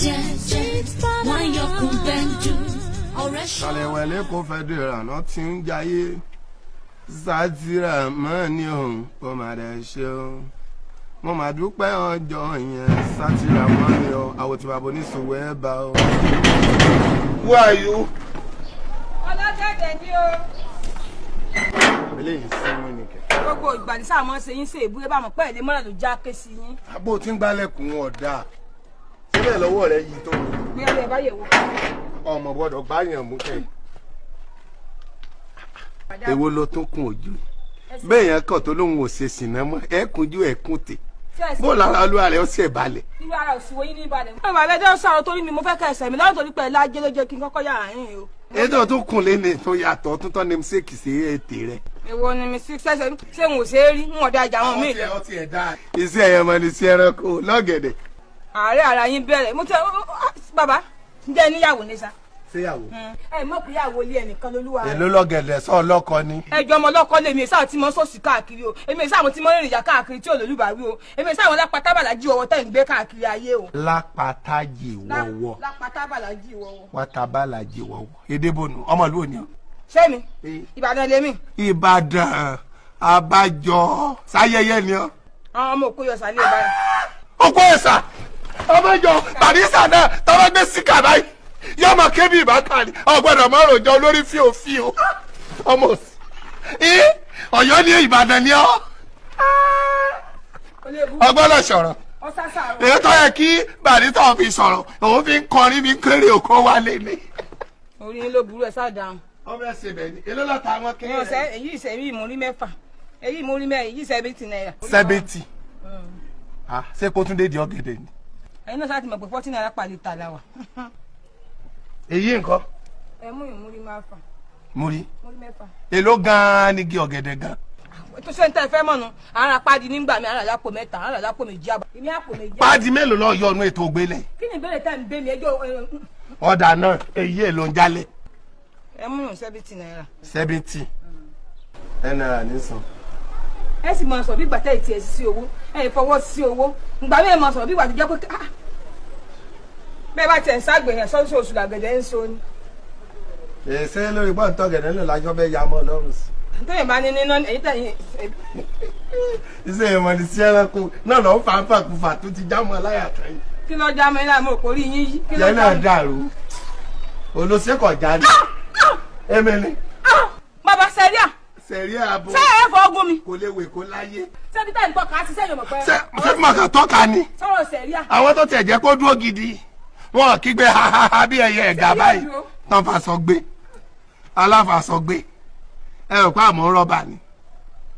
Jẹ́jẹ́ wọ́n yọkùn bẹ́ńdù ọ̀rẹ́ ṣọ́. Sàlẹ̀wẹ̀lẹ̀ kò fẹ́ dèrò àná tí ń jayé sátìrà mọ́ ni òun kò má dẹ̀ ṣe o. Mo mà dúpẹ́ ọjọ́ yẹn, sátìrà mọ́ ni o, àwọn tí bàbá oníṣòwò ẹ̀ bá o. Who are you? Ọlọ́gẹ̀dẹ̀ ni o. Eléyìí sínú ni kẹ. Gbogbo ìgbà ní sáà mọ́ ṣe yín ṣe ìbúrẹ́ bá mọ̀ pẹ́ ìdí mọ́lẹ̀ ló já ké sí yín. Abó tí ń gbálẹ̀kùn ọ̀dà síbẹ̀ lọ́wọ́ rẹ̀ yìí tó. Bí ẹ bá yẹ̀ wò. Ọmọ gbọ́dọ̀ gbáyàn mú kẹ́. Èwo ló tún kún ojú bẹ́ẹ̀ yẹn kàn tó lóun ò ṣe sìnà mọ́, ẹ kúnjú ẹ kún tè bó lára olúwa rẹ̀ ó ṣe balẹ̀. Irú ara òsì wo yín ní ìbàdàn. Báwo bàbá ẹjọ́ sọ̀rọ̀ torí mi, mo fẹ́ kẹ́ ẹsẹ̀ mi lọ́wọ́ torí pé ẹ lájẹ́ ló jẹ́ kí n kọ́kọ́ yàrá yín o. Ètò tó kùn lé ní tó yàtọ̀ tó tọ́ ní ṣèkì sí ètè rẹ̀. Èwo ni mi sí ṣẹ́ṣẹ́ ṣé n ò ṣe é rí n ò da ìjà wọn mí. Iṣẹ́ ẹ̀yẹ mọ ni sí ẹranko lọ́gẹ̀dẹ̀. Àárẹ̀ ara yín bẹ̀rẹ̀ mo ti bàbá ǹjẹ́ níyàwó ní sa. Séyàwó. Ẹ mọ̀ pé ìyàwó ilé ẹnìkan lolúwa. Èló lọ́gẹ̀dẹ̀ sọ ọlọ́kọ ni. Ẹjọ́ ọmọ ọlọ́kọ lèmi sáà tí mo ń sòsì káàkiri o, èmi sáà mo ti mọ rìnrìn ìyá káàkiri tí ò lólùbáwí o, èmi sáà wọn lápátábàlà jí ọwọ́ tẹ̀ ń gbé káàkiri ayé o. Lápátájì wọ̀wọ̀. Lápátábàlà jí wọ̀wọ̀. Wátábàlà jí wọ̀wọ̀. Èdè bònú ọmọ ìlú òní. Ṣé mi Ìbàdàn lèmi. Ìbàdàn àbájọ sáyẹyẹ ni ọ. Àwọn ọmọ òkú yọ̀sà lè báyìí. Òkú ẹ̀sà ọmọjọ Barrister náà tọ́wọ́ gbé síkà báyìí yóò máa kébì ìbátan ni ọgbọ́dọ̀ máa rojọ́ lórí fíofío ọmọ òsì Ọ̀yọ́ ní Ìbàdàn ni ọ ọgbọ́dọ̀ sọ̀rọ̀ èyí tó yẹ kí Barrister fi sọ̀rọ̀ òun fi ń kọrin fi ń kéré òkó wálé ni. Orí yín ló burú, ẹ sá dáhùn. Ọmọ ẹ ṣe bẹ́ẹ̀ ni, èló lọ́ta àwọn kéré. Ọ̀sẹ̀ èyí ìṣe èyí ìmúrí mẹ́fà, èyí ìmúrí mẹ́, èyí 70 naira. 70, ṣé kó tún dé di ọ̀gẹ̀dẹ̀ ni. Ẹ̀yin náà sáà ti mọ̀ pé 40 naira pàlè tà la wà. Èyí nǹkan. Ẹ mú ìmúrí mẹ́fà. Múrí. Múrí mẹ́fà. Èló gan-an ni igi ọ̀gẹ̀dẹ̀ gan. Tó ṣe ń tẹ́ fẹ́ mọ̀nù ara pàdé nígbà mi, ara lápò mẹ́ta, ara lápò méjì àbọ̀ èmi àpò méjì. Páàdì mélòó lọ yọ ọ̀nà ètò ògbélé. Kí ni ìbéèrè tẹ́ ń bẹ́ mi ẹjọ́? Ọ̀dà náà, èyí èlò ń jálẹ̀. Ẹ mú yàn 70 naira. 70 ẹ náírà nísàn. Ẹ sì máa sọ bí ìgbà tẹ́ ẹ̀ tiẹ̀ sí owó, ẹ fọwọ́ sí owó ìgbà mi, ẹ máa sọ bí ìgbà tó jẹ́ pé bẹ́ẹ̀ bá tiẹ̀ ń ságbè yẹn sọ́sọ́ oṣù làgbẹ̀dẹ̀ ń so ni. Èsè lórí pọ́ǹtọ́ gẹ̀dẹ̀ ńlò lájọ́ bẹ́ẹ̀ ya mọ́ ọlọ́run sí. Tóyìn bá ní níná èyí tẹ̀yìn. Iṣẹ́ ìmọ̀ ní sí ẹranko náà lọ́ọ́ fà ń fàkúfà tó ti já mọ́ láyà tán. Kí ló já mi láàmú òkò rí yín yí. Yẹn náà dàrú olóṣèkọ̀ jáde èmi ni. Bàbá sẹ́ríà. Sẹ̀ríà àbò. Ṣé ẹ fọ ogun mi. Kò lè wè kó láyé. Ṣébi tá à ń tọ́ka sí sẹ́yìn ọmọ pẹ́. Ṣé ṣé mo kàn tọ́ka ni. Sọ̀rọ̀ sẹ̀ríà. Àwọn tó tiẹ̀ jẹ́ kó dúró gidi wọn kígbe hahaha bí ẹyẹ ẹ̀gà báyìí tán fàṣọ gbé aláfàṣọ gbé, ẹ rò pé àmọ́ rọ́bà ni,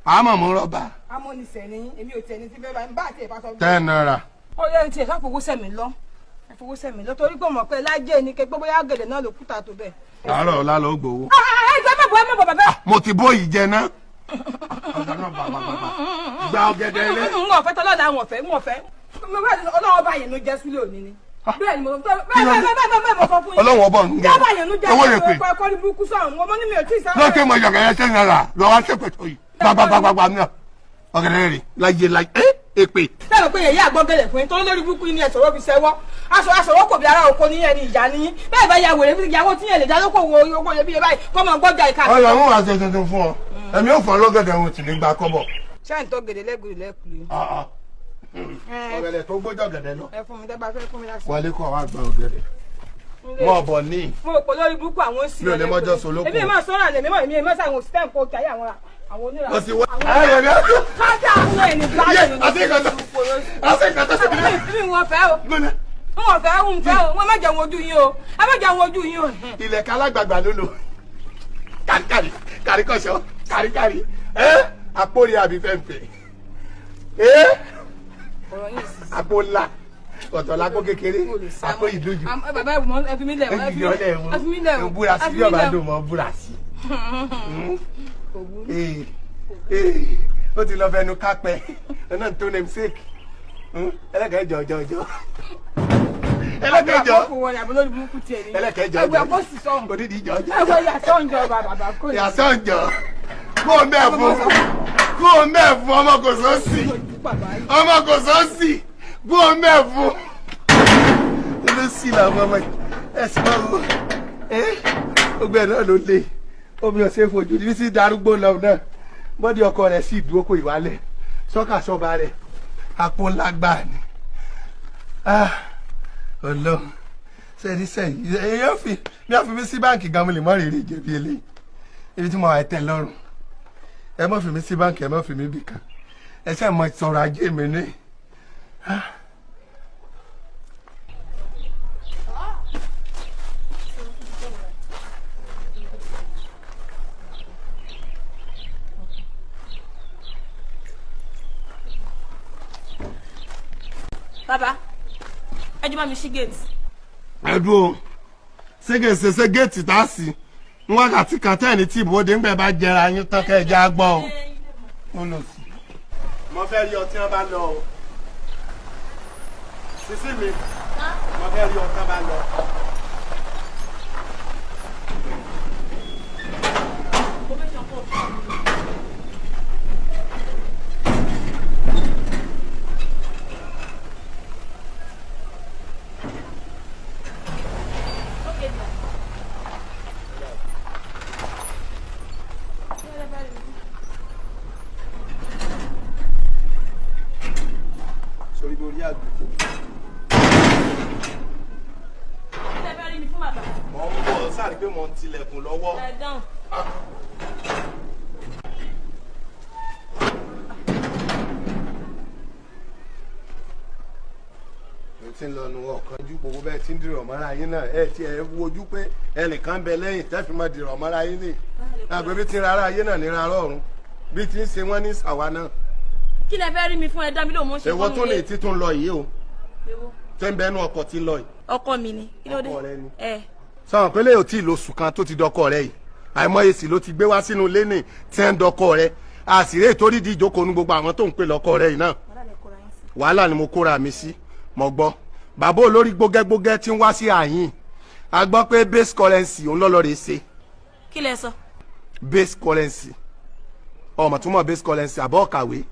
àmọ́ mú rọ́bà. Amónisẹ̀ ni èmi ò tiẹ̀ ní ti fẹ́ bá bá àti ìfàṣọ gbé. 10 naira. Ó yẹ tiẹ̀ ká fowó sẹ̀mí lọ, ẹ fowó sẹ̀mí lọ torí pé mọ̀ pé lájẹ́ ni kẹ́ gbogbo yá gẹ̀dẹ̀ náà ló kúta tó bẹ́ẹ̀. Àárọ̀ ọ̀la ló gbowó. Ẹ jẹ́ mọ̀ bọ̀, ẹ mọ̀ bọ̀ bàbá. Mo ti bó yìí jẹ náà. Ọ̀gá náà bàbà bàbà gba ọ̀gẹ̀dẹ̀ ilé. N ò fẹ́ tọ́lọ́dà, n ò fẹ́, n ò fẹ́. Ọlọ́wọ́ bá yẹn ló jẹ́ sílé òní ni. Bẹ́ẹ̀ ni mo bẹ́ẹ̀ bẹ́ẹ̀ bẹ́ẹ̀ bẹ́ẹ̀ mo sọ fún yín. Ọlọ́wọ́ bọ̀ ń gẹ̀. Jábà yẹn ló jẹ́ owó lè pè. Ẹ̀kọ́ ní burúkú sọ̀rọ̀ mo ní mi ò tí ì sáré. Lọ́kẹ́ mọ ìyọ̀gẹ̀dẹ̀ 10 naira lọ́wọ́ sẹ́pẹ̀ tó yìí gbàgbàgbàgbà náà ọ̀gẹ̀dẹ̀ rẹ̀ láyé láyé èpè. Sẹ́nu pé èyí àgbọ̀gẹ̀lẹ̀ fún yín torí lórí burúkú yín ni ẹ̀sọ̀rọ̀ fi ṣẹ́wọ́ aṣọ aṣọwọ́ kò bí ara oko ní ẹni ìyá ní yín bẹ́ẹ̀ bá ya wèrè fi ìyàwó tí yẹn lè dá lóko wo owó iyebíye báyìí kọ́ máa gbọ́jà ìka. Ọyọ àwọn wàá ṣe tuntun fún ọ, ẹ̀mí ò fọ lọ́gẹ̀dẹ̀ wọn sì ní gba kọ́bọ̀. Ṣé ń tọ́ gèdè lẹ́gùrì lẹ́kùrì. Ọ̀gẹ̀dẹ̀ tó gbójọ gẹ̀dẹ̀ lọ. Ẹ fún mi tẹ́ bá fẹ́ fún mi lásìkò. Wọlé kọ́ wa gba ọ̀gẹ̀dẹ̀ mọ̀ bọ̀ ní. Mo rò pé lórí burúkú àwọn sí. Mi ò ní mọ́jọ́ sọ lóko. Èmi máa sọ̀rọ̀ àlẹ́ mímọ́, èmi máa sàwọn òsítẹ́ nǹkan òkè ayé àwọn àwọn onírà. Ó sì wá. Ayọ̀ ni a tó. Kájà àwọn ẹni gbádùn. Àti ìkàtà àti ìkàtà sí mi. Mi wọn fẹ́ o. Wọn fẹ́ o, ń fẹ́ o, wọn má jẹun ojú yín o, ẹ má jẹun ojú yín o. Ilẹ̀ kálágbàgbà ló lò káríkárí káríkọ̀ṣọ́ káríkárí ẹ́ àpòrí àbí fẹ́ǹfẹ́ ẹ́ àpò ńlá ọ̀tọ̀ lápò kékeré àpò ìdójú. Bàbá ẹ fi mí lẹ̀, ẹ fi mí lẹ̀ o. Búra sí bí ọba dùn mọ́ búra sí. Ó ti lọ fẹnu kápẹ́ ọ̀nà tó name sake ẹlẹ́kẹ̀ẹ́jọ jọjọ ẹlẹ́kẹ̀ẹ́jọ ẹlẹ́kẹ̀ẹ́jọ odidi jọjọ yàsọ̀njọ kó o mẹ́ fún, kó o mẹ́ fún ọmọ kò sọ́ọ̀sì, ọmọ kò sọ́ọ̀sì, kó o mẹ́ fún. Olóṣì làwọn ọmọ yìí. Ẹ sì máa wo gbogbo ẹ̀ náà ló le. Omi ọ̀sẹ̀ fojú níbi tí darúgbó lọ náà. Bọ́dí ọkọ rẹ̀ sì dúró kó ìwálẹ̀. Sọ́kà sọ́ba rẹ̀ àpò ńlá gbà ni. Ọlọ́run sẹ́ni sẹ́yìn èèyàn fi ní àfi mi sí báǹkì gan mo lè mọ́ rírì ìjẹ̀bi eléyìí. Ibi tí mo wà tẹ̀ lọ́rùn. Ẹ má fi mi sí báǹkì, ẹ má fi mi bì kan. Ẹ ṣe mọ sọ̀rọ̀ ajé mi ní. Bàbá, ẹ jọ̀ọ́ bá mi ṣí gate. Ẹ dúró, ṣégeṣeṣe géètì tá a sì ń wákàtí kan tẹ́ẹ̀ní tí ìbòde ńgbẹ́ bá jẹra yín tán kẹ́ ẹ já gbọ́ o. Ó lọ sí. Mo fẹ́ rí ọtí wọn bá lọ o. Sísí mi, mo fẹ́ rí ọtí wọn bá lọ. Sórí borí àgbẹ̀. Kí lẹ fẹ́ rí mi fún bàbá? Mo ń bọ̀ sáré pé mo ń tilẹ̀kùn lọ́wọ́. Ẹ dáhùn. Mo ti ń lọ nu ọ̀kanjú gbogbo bẹ́ẹ̀ tí ń dìrọ̀ mọ́ra yín náà ẹ ti ẹ wojú pé ẹnìkan bẹ lẹ́yìn tẹ́fì máa dìrọ̀ mọ́ra yín ní. Àgbẹ̀ bí ti ń rárá ayé náà ní rárá ọ̀run bí ti ń ṣe wọ́n ní sàwa náà. Kí lẹ fẹ́ rí mi fún? Ẹ dá mi lóhùn, mo ń ṣe Èwo fún tún mi. lè títún lọ yìí o Èwo? tẹ́ ń bẹnu ọkọ̀ tí ń lọ yìí. Ọkọ mi ni. Kí ló dé? Ọkọ rẹ ni. Ẹ. Sọ̀rọ̀ pé lè ò tí ì lóṣù kan tó ti dọkọ rẹ yìí, àìmọye sì ló ti gbé wá sínú ilé ní tí ń dọkọ rẹ, àṣírí ìtorí di ìjókòó nu gbogbo àwọn tó ń pè lọkọ rẹ yìí náà. Wàhálà ni mo kóra mi sí. Mo gbọ́ bàbá olórí gbógẹ́gbógẹ́ tí ń wá sí àyín, a gbọ́ pé base currency òun lọ́lọ́ rẹ̀ ṣe. Kí lẹ sọ? Base currency, ọmọ túmọ̀ base currency àbọ̀ kàwé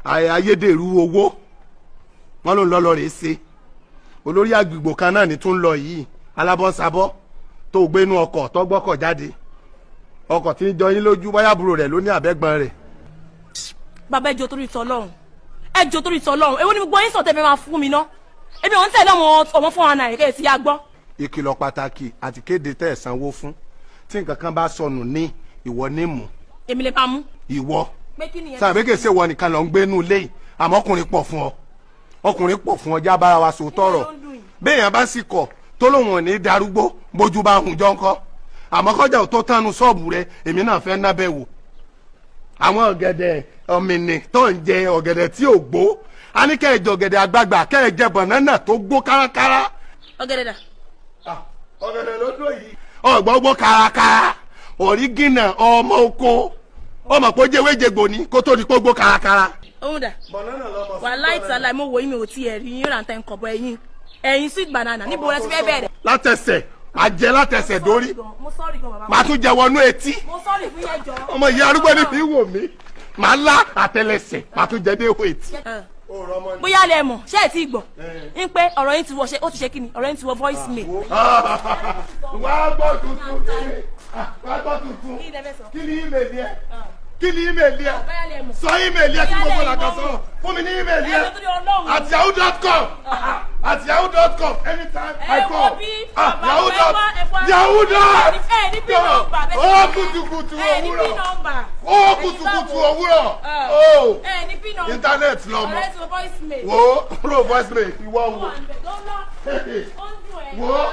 ayédèrú owó wọn ló ń lọ́lọ́ rẹ̀ ṣe. Olórí àgbègbè kan náà ni tún ń lọ yìí, alábọ́nsabọ́ tó gbénú ọkọ̀ tó gbọ́kọ̀ jáde, ọkọ̀ tí ń jọ yín lójú bóyá àbúrò rẹ̀ ló ní àbẹ́gbọ́n rẹ̀. Bàbá, ẹ jọ̀ọ́ torí t'Ọlọ́run, ẹ jọ̀ọ́ torí t'Ọlọ́run, èwo ni gbogbo yín sọ tẹ́ fẹ́ máa fún mi ná? Èmi ò ń tẹ̀lé ọmọ fún wa náà kẹ́ ẹ̀ ti yá gbọ́. Ìkìlọ̀ pàtàkì àti kéde tẹ́ ẹ̀ sanwó fún, tí nǹkan kan bá sọnù ní ìwọ ní mú. Èmi lè máa mú. Ìwọ Pé kí nìyẹn? sàbẹ̀ kèsè wọ nìkan lọ ń gbénú ilé yìí, àmọ́ ọkùnrin pọ̀ fún ọ, ọkùnrin pọ̀ fún ọ, já bára wa sòótọ́ ọ̀rọ̀. Béèyàn bá sì kọ̀ tó lóun ò ní darúgbó bójú bá hùn jọ ńkọ́, àmọ́ kọjá ò tó tánu ṣọ́ọ̀bù rẹ, èmi náà fẹ́ nábẹ́ wò àwọn ọ̀gẹ̀dẹ̀ ọ̀mìnì tó ń jẹ ọ̀gẹ̀dẹ̀ tí ò gbó, a ní kẹ́ ẹ jẹ ọ̀gẹ̀dẹ̀ àgbagbà, kẹ́ ẹ jẹ bọ̀nánà tó gbó kárakára. Ọ̀gẹ̀dẹ̀ dà? Ọ̀gẹ̀dẹ̀ ló dó yìí. Ọ̀gbọ́gbó kárakára ọ̀rígìnà ọmọ oko ọmọ pé ó jẹ́ ewéjegbò ní kó tó di pé ó gbó kárakára. Òun dà? Bọ̀nánà lọmọ. Wàláì tàláì, mo wò yín, mi ò tiẹ̀ rí yín rántẹ́ nǹkan bọ̀ ẹ̀yìn ẹ̀yìn sweet banana níbo lẹ ti fẹ́ bẹ̀rẹ̀? Látẹsẹ̀ àjẹ látẹsẹ̀ dórí. Mo sọ́ọ̀rì gan bàbá. Màá tún jẹ wọnú etí. Mo sọ́ọ̀rì fún yẹn jọ. Ọmọ ìyá arúgbó ni fi wò mí, màá lá àtẹlẹsẹ̀, màá tún jẹ dé ihò etí. Bóyá lẹ mọ̀, ṣé ẹ ti gbọ́ ń pé ọ̀rọ̀ yín ti wọ ṣe ó ti ṣe kí ni, ọ̀rọ̀ yín ti wọ voice mail. Wàá gbọ́ tuntun, wàá gbọ́ tuntun. Kí ni ímeèlì ẹ? Kí ni ímeèlì ẹ? Sọ ímeèlì ẹ kí gbogbo làkà sọ fún mi ní ímeèlì ẹ @yahoo.com @yahoo.com anytime I call yahoo dot yahoo dot com. Ó kùtùkùtù òwúrọ̀, ó kùtùkùtù òwúrọ̀, ó íńtánẹ́ẹ̀tì lọ́mọ wo ro voice mail ìwọ wo wo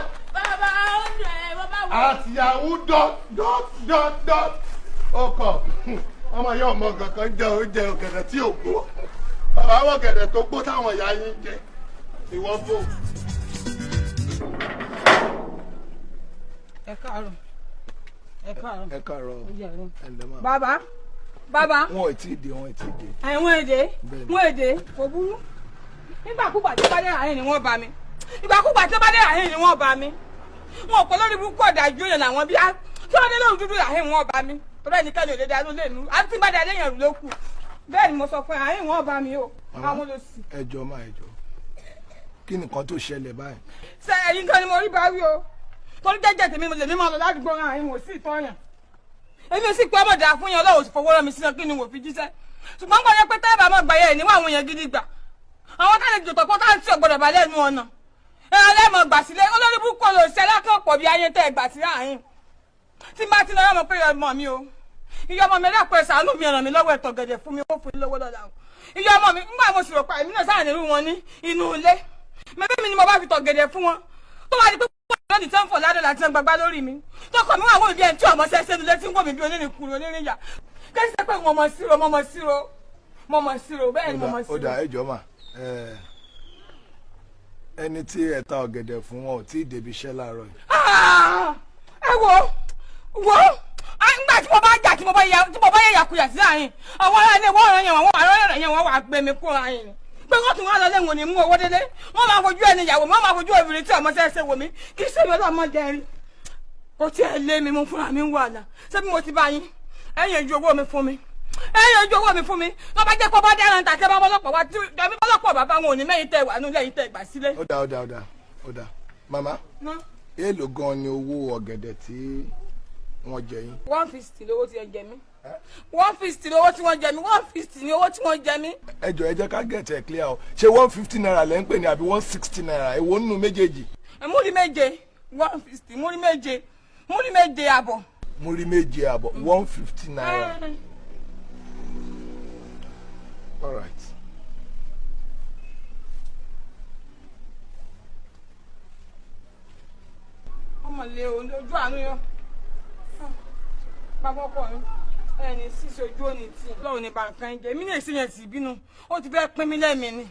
@yahoo dot dot dot dot ọkọ ọmọ yẹn ọmọ kankan jẹ oúnjẹ ọ̀gẹ̀dẹ̀ tí ò gbó, bàbá àwọn ọ̀gẹ̀dẹ̀ tó gbó táwọn ìyá yín jẹ ìwọ bò. Ẹ káàárọ̀, ẹ káàárọ̀. Ẹ káàárọ̀, ẹ ǹlẹ́ mà. Bàbá, bàbá. Wọn ò tí ì dé, wọn ò tí ì dé. Àwọn èdè wọn èdè kò burú. Nígbàkúgbà tí ó bá dé àárín ni wọ́n bá mi, ìgbàkúgbà tí ó bá dé àárín ni wọ́n bá mi. Wọn ò pọ̀ lórí burúkú ọ̀dájú èèyàn làwọn bí tí wọ́n dé lóhùn dúdú àárín wọn bá mi, torí ẹnikẹ́ni ò lè dá ló lè mú àti bá dá léèyàn ló kù. Bẹ́ẹ̀ ni mo sọ fún ẹ, àárín wọn bá mi o, àwọn ló sì. Ẹ jọ̀ọ́ máa, ẹ jọ̀ọ́, Kí nìkan tó ṣẹlẹ̀ báyìí. Ṣé ẹ̀yin kan ni mo rí bá wí o? Torí jẹ́jẹ́ tèmi mo lè ní máa lọ ládùúgbò ràn áyín wò sí ìtọ́yàn. Èmi ò sì pé ọmọdé àfúnyàn Ọlọ́run sì fowó rán mi sínú kí ni wò fi jíṣẹ́. Ṣùgbọ́n kọ́ yẹ pé tẹ́ẹ̀bà máa gbà yẹ ẹ̀ níwọ̀n àwọn èèyàn gidi gbà. Àwọn táyà jòtò pọ̀ táyà tí ò gbọ́dọ̀ bá lẹ́nu ọ̀nà. Ẹ̀rọ lẹ́mọ̀ gbà sílé olórí búkọ́ lò ṣe alákọ̀ọ́pọ̀ bí ayé tẹ́ gbà sí àárín. Tí bá ti lọ yọmọ pé ọmọ mi o. Ìyá ọmọ mi dápẹ́ ṣàánú mi ràn mí lọ́wọ́ ẹ̀tọ́ gẹ̀dẹ̀ fún mi ó fún mi lọ́wọ́ lọ́la o. Ìyá ọmọ mi ńgbà mo sì rò pa èmi náà sáà nírú wọn ní inú ilé. Mẹ́bí mi ni mo bá fi tọ̀ gẹ̀dẹ̀ fún wọn. Tó wá di pé lónìí tó ń fò ládùn láti ń gbagbá lórí mi. Tọkọ mi wà wọ́n mi bí ẹni tí ọmọ ṣẹ́ṣẹ́ nu létí ń wò mí bí onírìnkùnrin onírìnyà. Kí ṣe pé mo mọ̀ síro mo mọ̀ síro mo mọ̀ síro bẹ́ẹ̀ ni mo mọ̀ síro. Ó dà ẹ jọ̀ọ́ mà, ẹni tí ẹ ta ọ̀gẹ̀dẹ̀ fún wọn ò tí ì débi iṣẹ́ láàárọ̀ yìí. Ẹ wo wo nígbà tí mo bá jà tí mo bá yẹ yàkuyà sí àárín àwọn ará ilé wọn ràn yẹn wọn àrọ yẹn wọn wà gbé mi kúrò àárín ni pé wọ́n tún wá lọ lẹ́wọ̀n ní mú owó délé wọ́n máa fojú ẹni ìyàwó wọ́n máa fojú obìnrin tí ọmọ ṣẹ̀ṣẹ̀ wò mí kì í ṣe mi ọlọ́mọ jẹ rí kò tí ẹ lé mi mú fúnra mi ń wà là ṣé bí mo ti bá yín ẹ̀yìn ojú owó mi fún mi ẹ̀yìn ojú owó mi fún mi wọ́n bá jẹ́ pé bá dára ń ta kẹ́ bá bọ́lọ́pọ̀ wá tí ẹ̀mí bọ́lọ́pọ̀ bàbá wọn ò ní mẹ́yìn tẹ́ wà nílẹ̀ yìí tẹ́ gbà sílé. Ó dà ó dà ó dà ó dà màmá èèlò gan ni owó ọ̀gẹ̀dẹ̀ tí wọ́n jẹ yín. 150 lówó tí ẹ jẹ mí. 150 lówó tí wọ́n jẹ mí. 150 ni owó tí wọ́n jẹ mí. Ẹ jọ̀ọ́ ẹ jẹ́ ká get ẹ̀ clear o, ṣé 150 naira lẹ́ ń pè ní àbí 160 naira, èwo nínú méjèèjì. Múrí méje 150 múrí méje múrí méje àbọ̀. Múrí méje àbọ̀ 150 naira. All right. Ọmọ lè o ojú àánú yọ. Bàbá ọkọ mi ẹni ṣíṣe ojú òní tí lọ́wọ́ ní bàǹkan jẹ èmi ní èsì yẹn sì bínú ó ti fẹ́ pín mí lẹ́mìí ni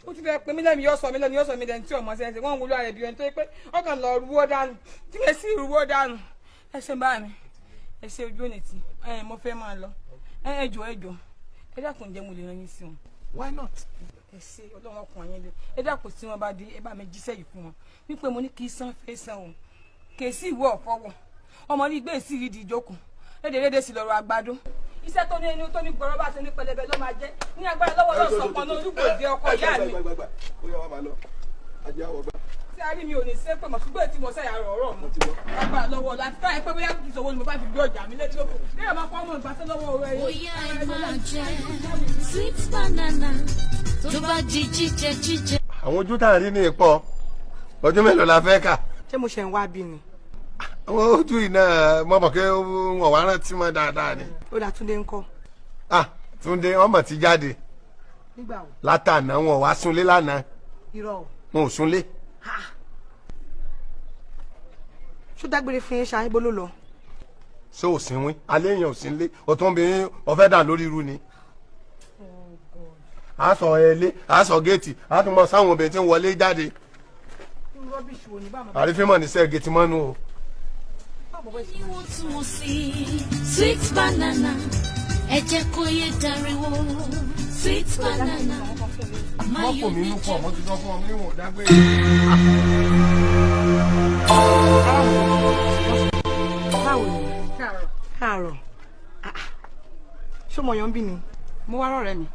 ó ti fẹ́ pín mí lẹ́mìí yóò sọ mí lẹ́nu yóò sọ mí lẹ́nu tí ọmọ ṣe wọ́n ń wúlò ààrẹ bí ẹni tó yẹ pé ọkàn lọ rúwó dànù tí mi sì rúwó dànù ẹ ṣe bá mi ẹ ṣe ojú òní tí ẹ mo fẹ́ máa lọ ẹ jọ̀ọ́ ẹ jọ̀ọ́ ẹ dákun jẹ́ mo lè rán yín sí wọn. Why not? Ẹ ṣe ọlọ́wọ́n ọkùnrin yẹn lé ẹ dákun tí wọ́n bá dé ẹ bá mi jíṣẹ́ yìí fún wọn wípé mo ní kí san fẹ́ san o kè sí ìwọ ọ̀fọwọ́ ọmọ ní ìgbé ìsì yìí di ìjókòó lédèrèdè sì lọ́rọ̀ àgbàdo iṣẹ́ tó ní ẹni tó ní gbọ́rọ́ bá ti ní pẹlẹbẹ ló máa jẹ́ ní agbára lọ́wọ́ lọ́sàn kan náà olúgbòde ọkọ ìyá mi. Tí a rí mi ò ní ṣe pé mọ̀ ṣùgbọ́n tí mo ṣe àrọ̀ ọ̀rọ̀ mọ́ agbára lọ́wọ́ láti káyọ̀ pé bóyá kìí ṣòwò ni mo bá fi gbé ọjà mi létí òkú ní ọmọ fọ́ ọmọ ìgbàsẹ́ lọ́wọ́ rẹ̀. Bóyá ẹ máa jẹ sweet banana tó bá di jíjẹ jíjẹ. Àwọn ojú tá à ń rí ní ipò ọdún mélòó la fẹ́ kà. Ṣé mo ṣe ń wá bí ni? Àwọn ojú iná mọ̀mọ́ kí wọ́n wá rántí mọ́ dáadáa ni. Ó dà Túndé ńkọ́. Ah Túndé wọ́n mọ̀ ti jáde. Nígbà wo? Látàná wọn wá súnlé lánàá. Irọ́ o. Wọn ò súnlé. Ṣó dágbére fún yín ṣá ibo ló lọ? Ṣé ò sínwín? Alẹ́ yẹn ò sínlé. Ọ̀tún bí ọ̀fẹ́ dà lórí irú ni. A sọ ẹlé, a sọ géètì, a tún mọ sáwọn obìnrin tí ń wọlé jáde. Àrífín mọ̀ ní sẹ́ géètì mọ́nú o. Níwọ̀ntúnwọ̀nsì sweet banana ẹ jẹ́ kó yé dariwo sweet banana. Mọ́kò mi nú pọ̀, mo ti sọ fún ọ níwọ̀n dágbére. Báwo ni? Káàárọ̀. Ṣé mo yàn bí ni? Mo wá rọ̀rẹ́ mi.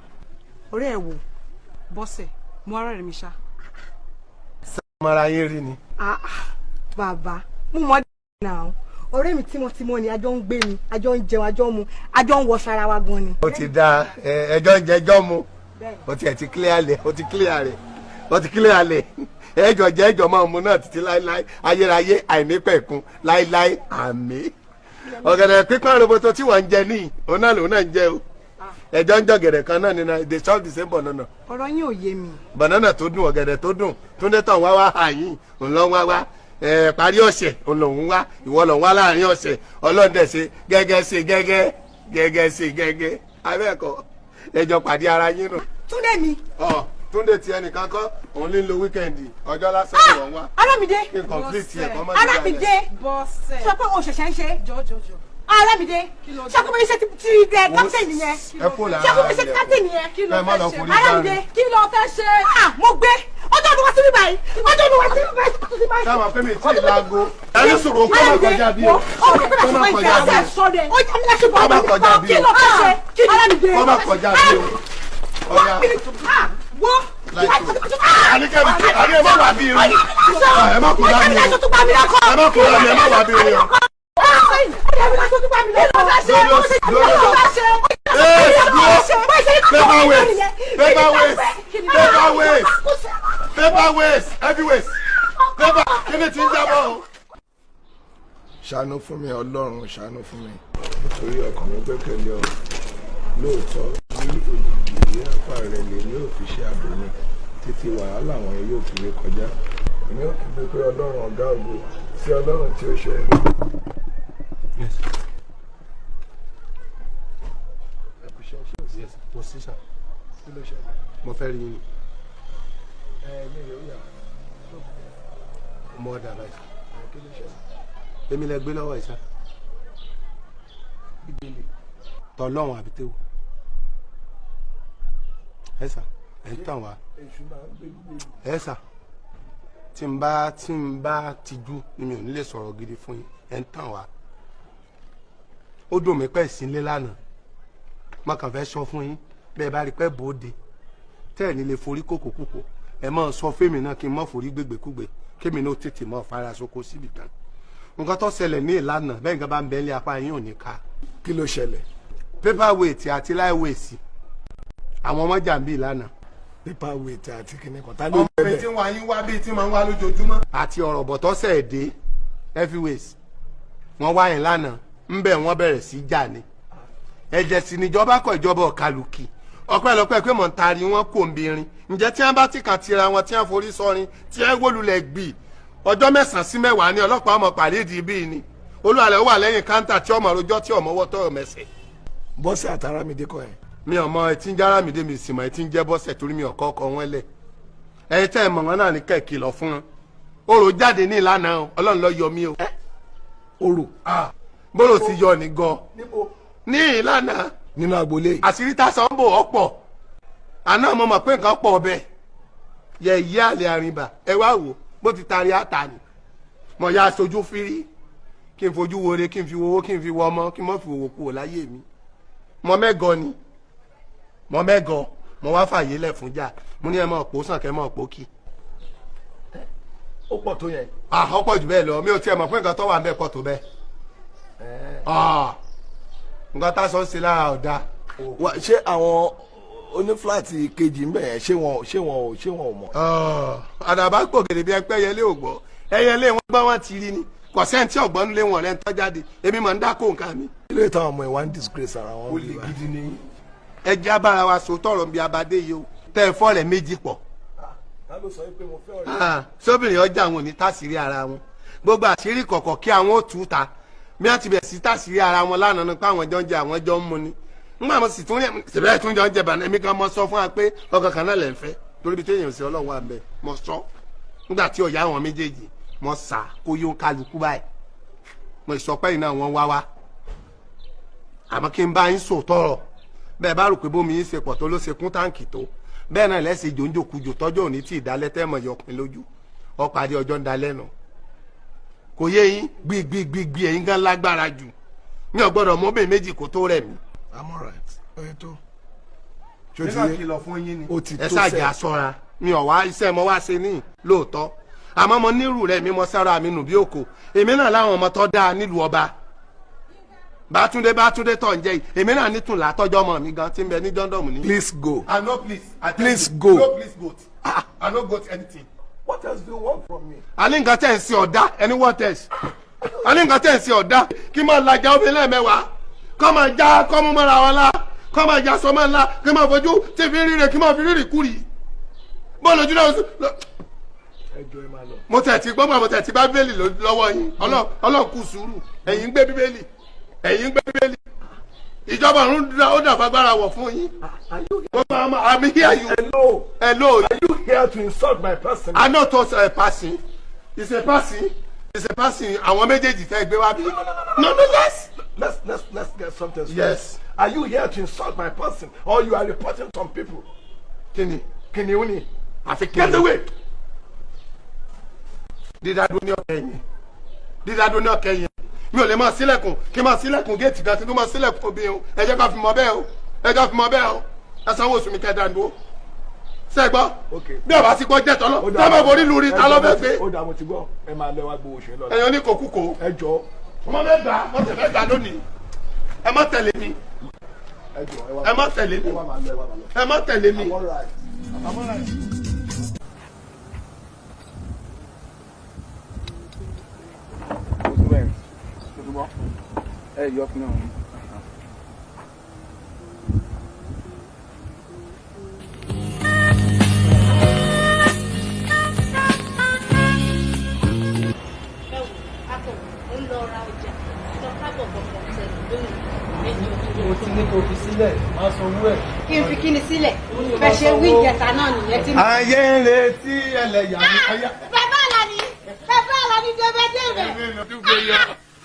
Ọ̀rẹ́ ẹ̀ wò? Bọ́sẹ̀, mo wá rọ̀rẹ́ mi ṣá. Ṣé ọmọ ara yín rí ni? Bàbá, mo mọ̀ náà. Ọ̀rẹ́ mi tímọ́tímọ́ ni, a jọ ń gbé ni, a jọ ń jẹun, a jọ ń mu, a jọ ń wọṣọ ara wa gan ni. Ó ti da ẹjọ́ ń jẹjọ́ mu, ó ti ẹ̀ ti clear lẹ̀, ó ti clear rẹ̀, ó ti clear lẹ̀. Ẹjọ́ jẹ́ ẹjọ́ máa mu náà títí láéláé, ayérayé àìnípẹ̀kun láéláé àmín. Ọ̀gẹ̀dẹ̀ pípọ́n roboto tí wọ́n ń jẹ ní òun náà lòun náà ń jẹ o. Ẹjọ́ ń jọ̀gẹ̀dẹ̀ kan náà nínú they chop the same banana. Ọ̀rọ̀ yín ò yé mi. Banana tó dùn, ọ̀gẹ̀dẹ̀ tó dùn, Túndé tàn wá wá àyín, òun lọ́ wá wá. Parí ọ̀sẹ̀ òun lòun wá, ìwọ lòun wá láàrin ọ̀sẹ̀, ọlọ́dẹ ṣe gẹ́gẹ́ ṣe gẹ́gẹ́ gẹ́gẹ́ ṣe gẹ́gẹ́ abẹ́ẹ̀kọ́ ẹjọ́ pàdé ara yín nù. Túndé mi. Ọ Túndé ti ẹnìkan kọ́ òun ní lo wíkẹ́ndì ọjọ́ lásán ni wọ́n wá. Arámidé. Kí n complete ẹ̀ kọ́ mọ́ Arámidé. Bọ́sẹ̀. Sọ pé o ṣẹ̀ṣẹ̀ ń ṣe. Jọjọjọ. Arámidé. Ṣé kò mọ iṣẹ́ ti captain nìyẹn? Ẹ kó lára Ṣé kò mọ iṣẹ́ ti captain nìyẹn? Kí ló fẹ́ ṣe? Arámidé. Kí ló fẹ́ ṣe? Mo gbé ọjọ́ ọdún wá sí bíbáyìí ọjọ́ ọdún wá sí bíbáyìí. Sábà pé mi tí ì laago. Ẹni sọ̀rọ̀ kó má kọjá bí o. Ọmọ Kó má kọjá bí o. Ó jẹ́ mi láṣẹ bọ̀ Kó má kọjá bí kí o. ló fẹ́ ṣe? Arámidé. Kó má kọjá bí o. Ọ̀ya. Wọ́n Àníkẹ́ àní ẹ má wà bí irun. Ẹ má kó dá mi o. Ẹ má kó dá mi, ẹ má wà bí irun o. Paper weight, paper weight, paper weight, paper weight, heavy weight, paper. Kí ni ti ń jábọ̀ o? Ṣàánú fún mi, Ọlọ́run, ṣàánú fún mi, nítorí ọkàn mi gbẹ́kẹ̀lé ọ. Lóòótọ́, ní òjìji ìyẹ́ apá rẹ lèmi ò fi ṣe ààbò mi títí wàhálà wọn yóò fi ré kọjá. Èmi ò kígbe pé Ọlọ́run ọ̀gá ògo, sí Ọlọ́run tí ó ṣe ohun gbogbo. Yes. Ẹ kú iṣẹ́, ṣé o sí? Yes, mo sí sà. Kí ló ṣẹlẹ̀? Mo fẹ́ rí yín. Ẹ ní ìrẹ̀ ó yà. Mo ọ̀dà báyìí. Ẹ kí ló ṣẹlẹ̀? Èmi lẹ gbé lọ́wọ́ ìsá. Bíbélì. Tọ́lọ́run àbí téwò. Ẹ sà, ẹ ń tàn wá. Èṣù máa ń gbé Bíbélì. Ẹ sà, tí n bá tijú ni mi ò ní lè sọ̀rọ̀ gidi fún yín. Ẹ ń tàn wá. Ó dùn mí pẹ́ ìsínlé lánàá. Mo kàn fẹ́ sọ fún yín, bẹ́ẹ̀ bá rí pẹ́ bóde tẹ́ ẹ̀ ní lè forí kòkó kòkó, ẹ máa sọ fẹ́mi náà kí n má forí gbégbékúgbé, kémi náà tètè máa fara soko síbi kan. Nǹkan tó ṣẹlẹ̀ ní ìlànà bẹ́ẹ̀, nǹkan bá ń bẹ́ẹ̀ lé apá yín ò ní ká. Kí ló ṣẹlẹ̀? Paper weight àti lightweight, àwọn ọmọ jàǹbí ìlànà. Paper weight àti kíní kan, tá ló Ọmọ ń mi bẹ́ẹ̀? tí ń wá yín wá bíi tí máa ń wá lójoojúmọ́. Àti ọ̀rọ̀ bọ̀tọ́ sẹ̀ dé heavyweight, wọ́n wá yín lánàá ń bẹ̀, wọ́n bẹ̀rẹ̀ sí jà ni. Ẹ̀jẹ̀ sì níjọba kọ̀, ìjọba ọ̀kàlùkì. Ọpẹ́lọpẹ́ pé mọ̀ ń taari wọn kò ń birin. Ǹjẹ́ tí wọ́n bá ti kàn tira wọn, tí wọ́n forí sọrin, tí wọ́n wólulẹ̀ gbì, ọjọ́ 9 sí 10 ní ọlọ́pàá ọmọ pàréèdì bíi ni olúwalẹ̀ ó wà lẹ́yìn káńtà tí ọmọ rojọ́ tí ọmọ wọ́ tọ́ mẹsẹ̀. Bọ́sẹ̀ àtàràmídé kọ́ ẹ̀. Mi ò mọ etí ń jára mi dé, mi sì mọ etí ń jẹ́ Bọ́sẹ̀, torí mi ò kọ́ ọkọ wọn lẹ̀. Ẹ̀yin tẹ́ ẹ mọ̀ wọn náà ní kẹ́ kìlọ̀ fún wọn. Orò jáde ní ìlànà o, Ọlọ́run ló yọ mí o. Orò? Bóró ti yọ ní gan Níbo? Ní ìlànà. Nínú agboolé yìí. Àṣírí tá a sọ ń bò ọ̀pọ̀ àná, mo mọ̀ pé nǹkan pọ̀ ọbẹ̀ yẹ ìyá àlè àrìnbà. Ẹ wá wò bó ti taari àtà ni mo yá aṣojú fírí, kí n fojú wore, kí n fi wowó, kí n fi wọ ọmọ, kí n mọ̀ fi wòwò kúrò láyé mi. Mo mẹ́gọ ni, mo mẹ́gọ, mo wá fàyè lẹ̀ fún jà. Mo ní ẹ mọ̀ pò sàn kẹ́ mọ̀ pò kí. Ó pọ̀ tó yẹn? Ah, ó pọ̀ jù bẹ́ẹ̀ lọ. Mi ò tiẹ̀ mọ̀ pé nǹkan tó wà ń bẹ̀ pọ̀ tó bẹ́ẹ̀. Ah, nǹkan tá a sọ ń ṣe lára ọ̀dà. Wá, ṣé àwọn onífúláàtì kejì ń bẹ̀ yẹn, ṣé wọn ò mọ̀? Àdàbà gbògèrè bí ẹgbẹ́ ẹyẹlé ò gbọ́, ẹyẹlé wọn gbọ́, wọn ti rí ni. Kò sẹ́ni tí ọ̀gbọ́n lé wọn rẹ̀ ń tọ́ jáde. Èmi mọ̀ ń dákó nǹkan mi. Kí ló táwọn ọmọ ẹ̀ wá ń disgrace ara wọn? Ó lè gidi ni. Ẹ jẹ́ abára wa sọ tọrọ bí abadé yìí o. Tẹ́ ẹ fọ́ rẹ̀ méjì pọ̀. Ta ló sọ pé mo fẹ́ ọ̀rẹ́? Ah, sóbìnrin ọjà àwọn ò ní tàṣírí ara wọn, gbogbo àṣírí kọ̀kọ̀ kí àwọn ò tú ta. Bí wọ́n ti bẹ̀ sí tàṣírí ara wọn lánàá ni pé àwọn jọ ń jẹ, àwọn jọ ń mu ni. Nígbà mo sì tún rí síbẹ̀ tún jọ ń jẹ bàná, èmi kan mo sọ fún wa pé ọkàn kan náà lẹ̀ ń fẹ́, torí bí téèyàn sí Ọlọ́run wà ń bẹ̀. Mo sọ nígbà tí ọ̀yá àwọn méjèèjì mo sà kó yóò kálukú báyìí. Mo sọ pé iná wọn wá wá, àmọ́ kí n bá yín sọ tọrọ bẹ́ẹ̀, bá rò pé bómi yín ṣe pọ̀ tó ló ṣe kún táǹkì tó bẹ́ẹ̀ náà lẹ́sìn jòǹjòkújò tọ́jọ́ òní tí ìdálẹ́ tẹ́ mọ̀ yọpin lójú ọ̀pàdé ọjọ́ ń dalẹ́ nù. Kò yé yín gbígbígbígbí. Ẹ̀yin gan lágbára jù, mi ò gbọ́dọ̀ mọ́bìn méjì kó tó rẹ̀ mí. I'm alright. Oye tó. Ṣé o ti Nígbà yé? kìlọ̀ fún yín ni. Ó ti Ẹ tó ṣáàjà sẹ́. sọ́ra. Mi ò wá iṣẹ́ mo wá ṣe ní lóòótọ́, àmọ́ mo nírú rẹ̀ mi mo sára mi nù bí òkò. Èmi náà láwọn ọmọ tó dáa nílùú ọba. Bátúndé, Bátúndé tó ń jẹ́ yìí, èmi náà nítùn látọ́jọ́ ọmọ mi gan tí ń bẹ ní dọ́ndọ̀mù ní. Please go. I no please. I tell Please you, go. No please goat. I no goat anything. What else do you want from me? A ní nǹkan tẹ̀ ń ṣe ọ̀dá ẹni, what else? A ní nǹkan tẹ̀ ń ṣe ọ̀dá, kí máa lajà obìnrin lẹ́ẹ̀mẹ́wàá, kọ́ máa já kọ́ mú mọ́ra wọn lá, kọ́ máa já sọmọ́ ńlá, kí máa fojú tí fi ríre, kí máa fi rírì kúrì bọ́ọ̀lù ojú náà. Ẹ jọ̀ọ́, ẹ máa lọ. Mo tẹ̀ ti gbọ́, mo tẹ̀ ti bá bíbélì lọ́wọ́ yín. Ọlọ́run kù sùúrù. Ẹ̀yin ń gbé bíbélì, ẹ̀yin ń gbé bíbélì. Ìjọba ọ̀run ó dàgbàgbára wọ̀ fún yín. Gbogbo àwọn àmì here you. Hello. Hello. Are you here to insult my person? I no talk a person. It's a person. It's a person. Àwọn méjèèjì tẹ́ gbé wá bí. No, no, yes. Let's get something straight. Yes. Are you here to insult my person or you are reporting some people? Kí ni? Kìnìún ni. Àfi kí Get away. Dídádó ní ọ̀kẹ́ yẹn. Dídádó ní ọ̀kẹ́ yẹn. Mi ò lè máa sílẹ̀kùn kí n máa sílẹ̀kùn géètì kan kí n tó máa sílẹ̀kùn obìnrin o. Ẹ jẹ́ ká fi mọ bẹ́ẹ̀ o. Ẹ jẹ́ ká fi mọ bẹ́ẹ̀ o. Ẹ sanwó oṣù mi kẹ́ dá dúró. Sẹ́gbọ́ bí ọba ti gbọ́ jẹ́ tọ́lọ́ tọ́mọ̀ borí lórí ta ló fẹ́ gbé. Ó dà, mo ti gbọ́, ẹ máa lọ wá gbowó oṣù lọ. Ẹ̀yin oníkòkúkò. Ẹ jọ. Ọmọ mẹ́ta wọ́n tẹ̀ fẹ́ gbà lónìí. Ẹ má tẹ̀lé mi. Ẹ má tẹ̀lé mi. Ẹ má tẹ̀lé mi. Ẹ yọ fún mi. Mo ti ní kò fi sílẹ̀, máa sanwó ẹ̀. Kí n fi kí ni sílẹ̀? Bẹ́ẹ̀ ṣe wí ìjẹta náà nìyẹn tí. Ayé ń retí ẹlẹ́yà mi. Bàbá Àlàní, bàbá Àlàní débẹ̀ débẹ̀.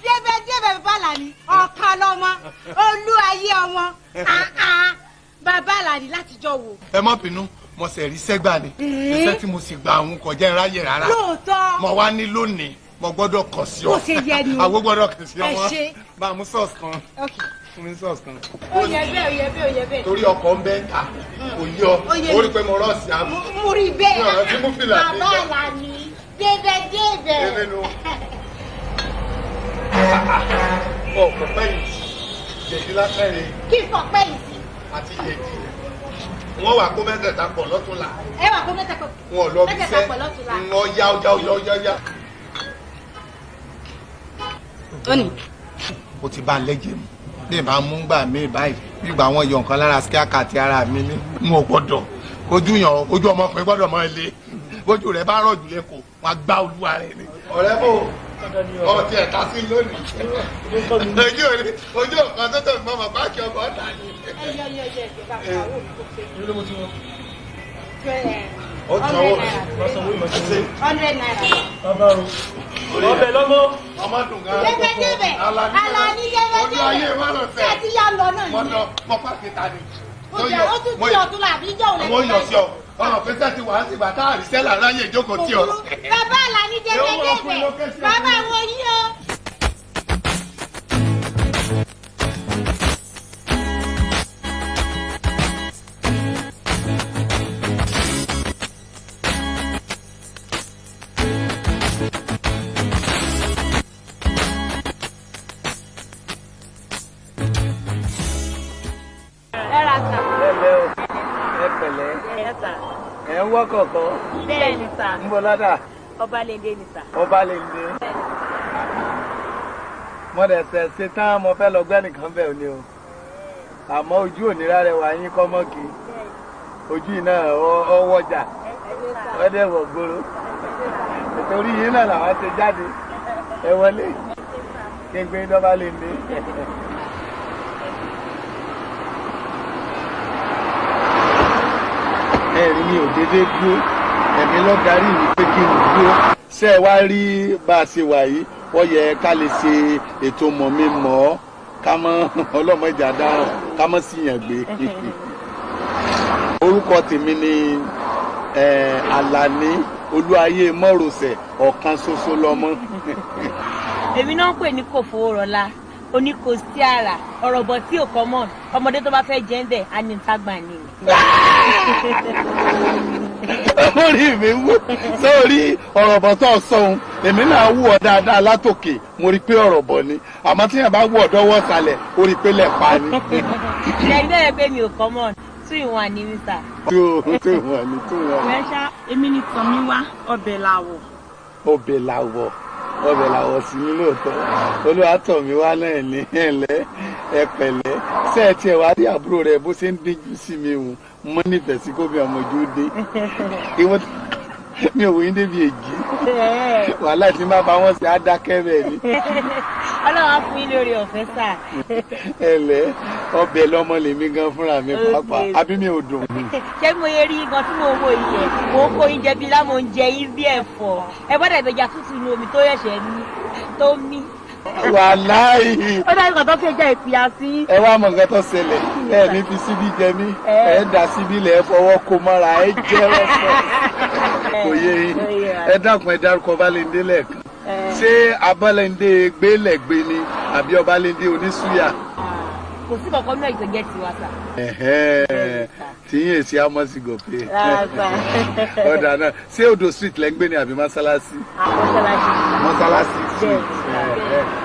Débẹ̀ débẹ̀ bàbá Àlàní, ọ̀kan lọ́mọ, olú ayé ọmọ, bàbá Àlàní látijọ́ wo. Ẹ má bínú, mo ṣe rí sẹ́gbà ni. Iṣẹ́ tí mo sì gba àwọn kọjá ìráyè rárá. Lóòótọ́. Mo wá ní lónìí, mo gbọ́dọ̀ kàn sí ọ. Bó ṣe yẹ ni o. Àwọn gbọ́dọ̀ kàn sí ọ. Ẹ ṣe. Bá a mú sọ́ọ̀sì kan. Fún mi sọ́ọ̀sì kan. Ó yẹ bẹ́ẹ̀, ó yẹ bẹ́ẹ̀, ó yẹ bẹ́ẹ̀. Torí ọkọ̀ ń bẹ́ ta, kò yí ọ. Ó rí pé mo rọ́ọ̀sì àmú. Mo rí bẹ́ẹ̀. Ọ̀rọ̀ tí mú fìlà dé. Bàbá Àlàní, débẹ̀ débẹ̀. Débẹ̀ nu. Ọkọ̀ pẹ́yì jèjì lásán rè. Kí n fọ pẹ́yì sí. Àti jèjì. Wọ́n wà kó mẹ́tẹ̀ẹ̀ta pọ̀ lọ́túnla. Ẹ wà kó mẹ́tẹ̀ẹ̀ta pọ̀. Wọn ò lọ bí iṣẹ́. Wọ́n yá yá yá yá. Ó ní. Ó ti bá a lẹ́jẹ̀ mu. Bí ìbá mú gbà mí báyìí, bí ìgbà wọn yọ nǹkan lára síkíákà àti ara mi ní. N ò gbọ́dọ̀. Ojú yàn ojú ọmọkùnrin gbọ́dọ̀ mọ́ ilé. Bójú rẹ̀ bá rọ̀ jù lẹ́kọ̀ọ́, wọn á gbá olúwa rẹ̀ ni. Ọ̀rẹ́ bò ó ti ẹ̀ka sí lónìí. Ojú ọ̀kan tó tẹ̀ mọ́ páàkì ọkọ̀ ọ̀tà ni. Ó ti ọwọ́ rẹ̀. 100 naira. Bàbá o. Ọbẹ̀ lọ́mọ. Ọmọ dùn gan. Débẹ̀ débẹ̀. Àlàní débẹ̀ Ojú ayé wa lọ débẹ̀. Ṣé ẹ ti yá lọ náà ni? Mọ̀nà mọ̀ páàkì ta ni. Ó jẹ́ ó tún ti ọ̀tún làbí ìjọ òun Àwọn yọ̀ sí ọ. Ọ̀rọ̀ pẹ́sẹ́ ti wà á sì gbà tá àrísẹ́ là ráyè ìjókòó tí ọ. Bàbá Àlàní débẹ̀ débẹ̀. Bàbá wo yín o. Ẹ ń wọ́kọ̀ kan. Bẹ́ẹ̀ ni sà. Ń bọ̀ ládà. Ọbalẹ́ndé ni sà. Ọbalẹ́ndé. Mo dẹ̀ sẹ̀ ṣe tán, mo fẹ́ lọ gbẹ́ nìkan bẹ́ẹ̀ ni o. Àmọ́ ojú òní rárẹ̀ wà yín kọ́ mọ́kì. Ojú yìí náà ọ wọjà. Wọ́n dẹ̀ wọ̀ gbòòrò. Nítorí yín náà làwọn ṣe jáde. Ẹ wọlé. Kí n gbé dọ́balẹ́ndé. Ẹ̀rí mi ò déédéé dúró, ẹ̀mí ló darí mi pé kí n dúró. Ṣé ẹ wá rí bá a ṣe wà yìí, wọ́n yẹ ká lè ṣe ètò mọ̀ mi mọ̀ ọ́, ká mọ́ ọlọ́mọdé àdáràn, ká mọ́ sí yàn gbé. Orúkọ tèmi ni Àlàní Olúayé Mọ́rọ̀sẹ̀, ọ̀kan ṣoṣo lọ́mọ. Èmi náà ń pè ní Kòfowórọlá, oníkòsí àrà, ọ̀rọ̀ bọ̀ tí ò kọ́ mọ̀, ọmọdé tó bá fẹ́ jẹ́ ń bẹ̀ á ní tágbà ni. Orí mi wú sórí ọ̀rọ̀ bọ̀ tó sọ̀hún, èmi náà wú ọ dáadáa látòkè, mo rí i pé ọ̀rọ̀ bọ̀ ni, àmọ́ tí yẹn bá wú ọ̀dọ́ wọ́ sàlẹ̀, ó rí i pé lẹ̀ pa ni. Ṣé bẹ́ẹ̀ pé mi ò kọ́ mọ̀, tú ìwọ̀n ni mi sà. Tú ìwọ̀n ni, tú ìwọ̀n ni. Wẹ́ṣá, èmi ni Tọ̀míwá, ọbẹ̀ làwọ̀. Ọbẹ̀ làwọ̀, ọbẹ̀ làwọ̀ sí mi lóòótọ́. Olúwatọ̀míwá náà ní ẹ̀lẹ́, ẹ pẹ̀lẹ́. Ṣé ẹ tiẹ̀ wá rí àbúrò rẹ bó ṣe ń díjú sí mi hùn? Mo nífẹ̀ẹ́ sí kóbi ọmọjú dé. Ìwọ mi ò wòye débi èjì. Wàhálà tí má bá wọn ṣe á dákẹ́ bẹ́ẹ̀ ni. Ọlọ́run á fún yín lórí ọ̀fẹ́ sà. Ẹ̀lẹ́, ọbẹ̀ lọ́mọ lèmi gan fúnra mi pàápàá, àbí mi ò dùn. Ṣé mo yẹ rí gan tí mo wo ìyẹn? Mo ń kó oúnjẹ bíi lá, mo ń jẹ yín bí ẹ̀fọ́. Ẹ gbọ́dọ̀ ìbẹ̀jà tútù inú omi tó yẹ̀ṣẹ̀ mí, tó mí. Wàláì. Ó dájú kan tó fi jẹ́ ìpìyà sí. Ẹ wá mọ nǹkan tó ṣẹlẹ̀, ẹ ní fi síbí jẹ mí, ẹ dà síbí lẹ̀, ẹ fọwọ́ kó mọ́ra, ẹ jẹ́ ọ̀fọ̀. Kò yé yín. Ẹ dákun, ẹ dárúkọ Ọbalẹ́ndé lẹ́ẹ̀kan. Ṣé Abọ́lẹ́ndé gbélẹ̀gbé ni àbí Ọbalẹ́ndé onísúyà? Kò sí kankan náà ìtọ́jẹ́ tiwa sà. Tí yín èsì àmọ́ sí gòkè. Ọ̀dà náà ṣé Odò street lẹ́ ń gbé ní àbí mọ́sálásí? Mọ́sálásí street.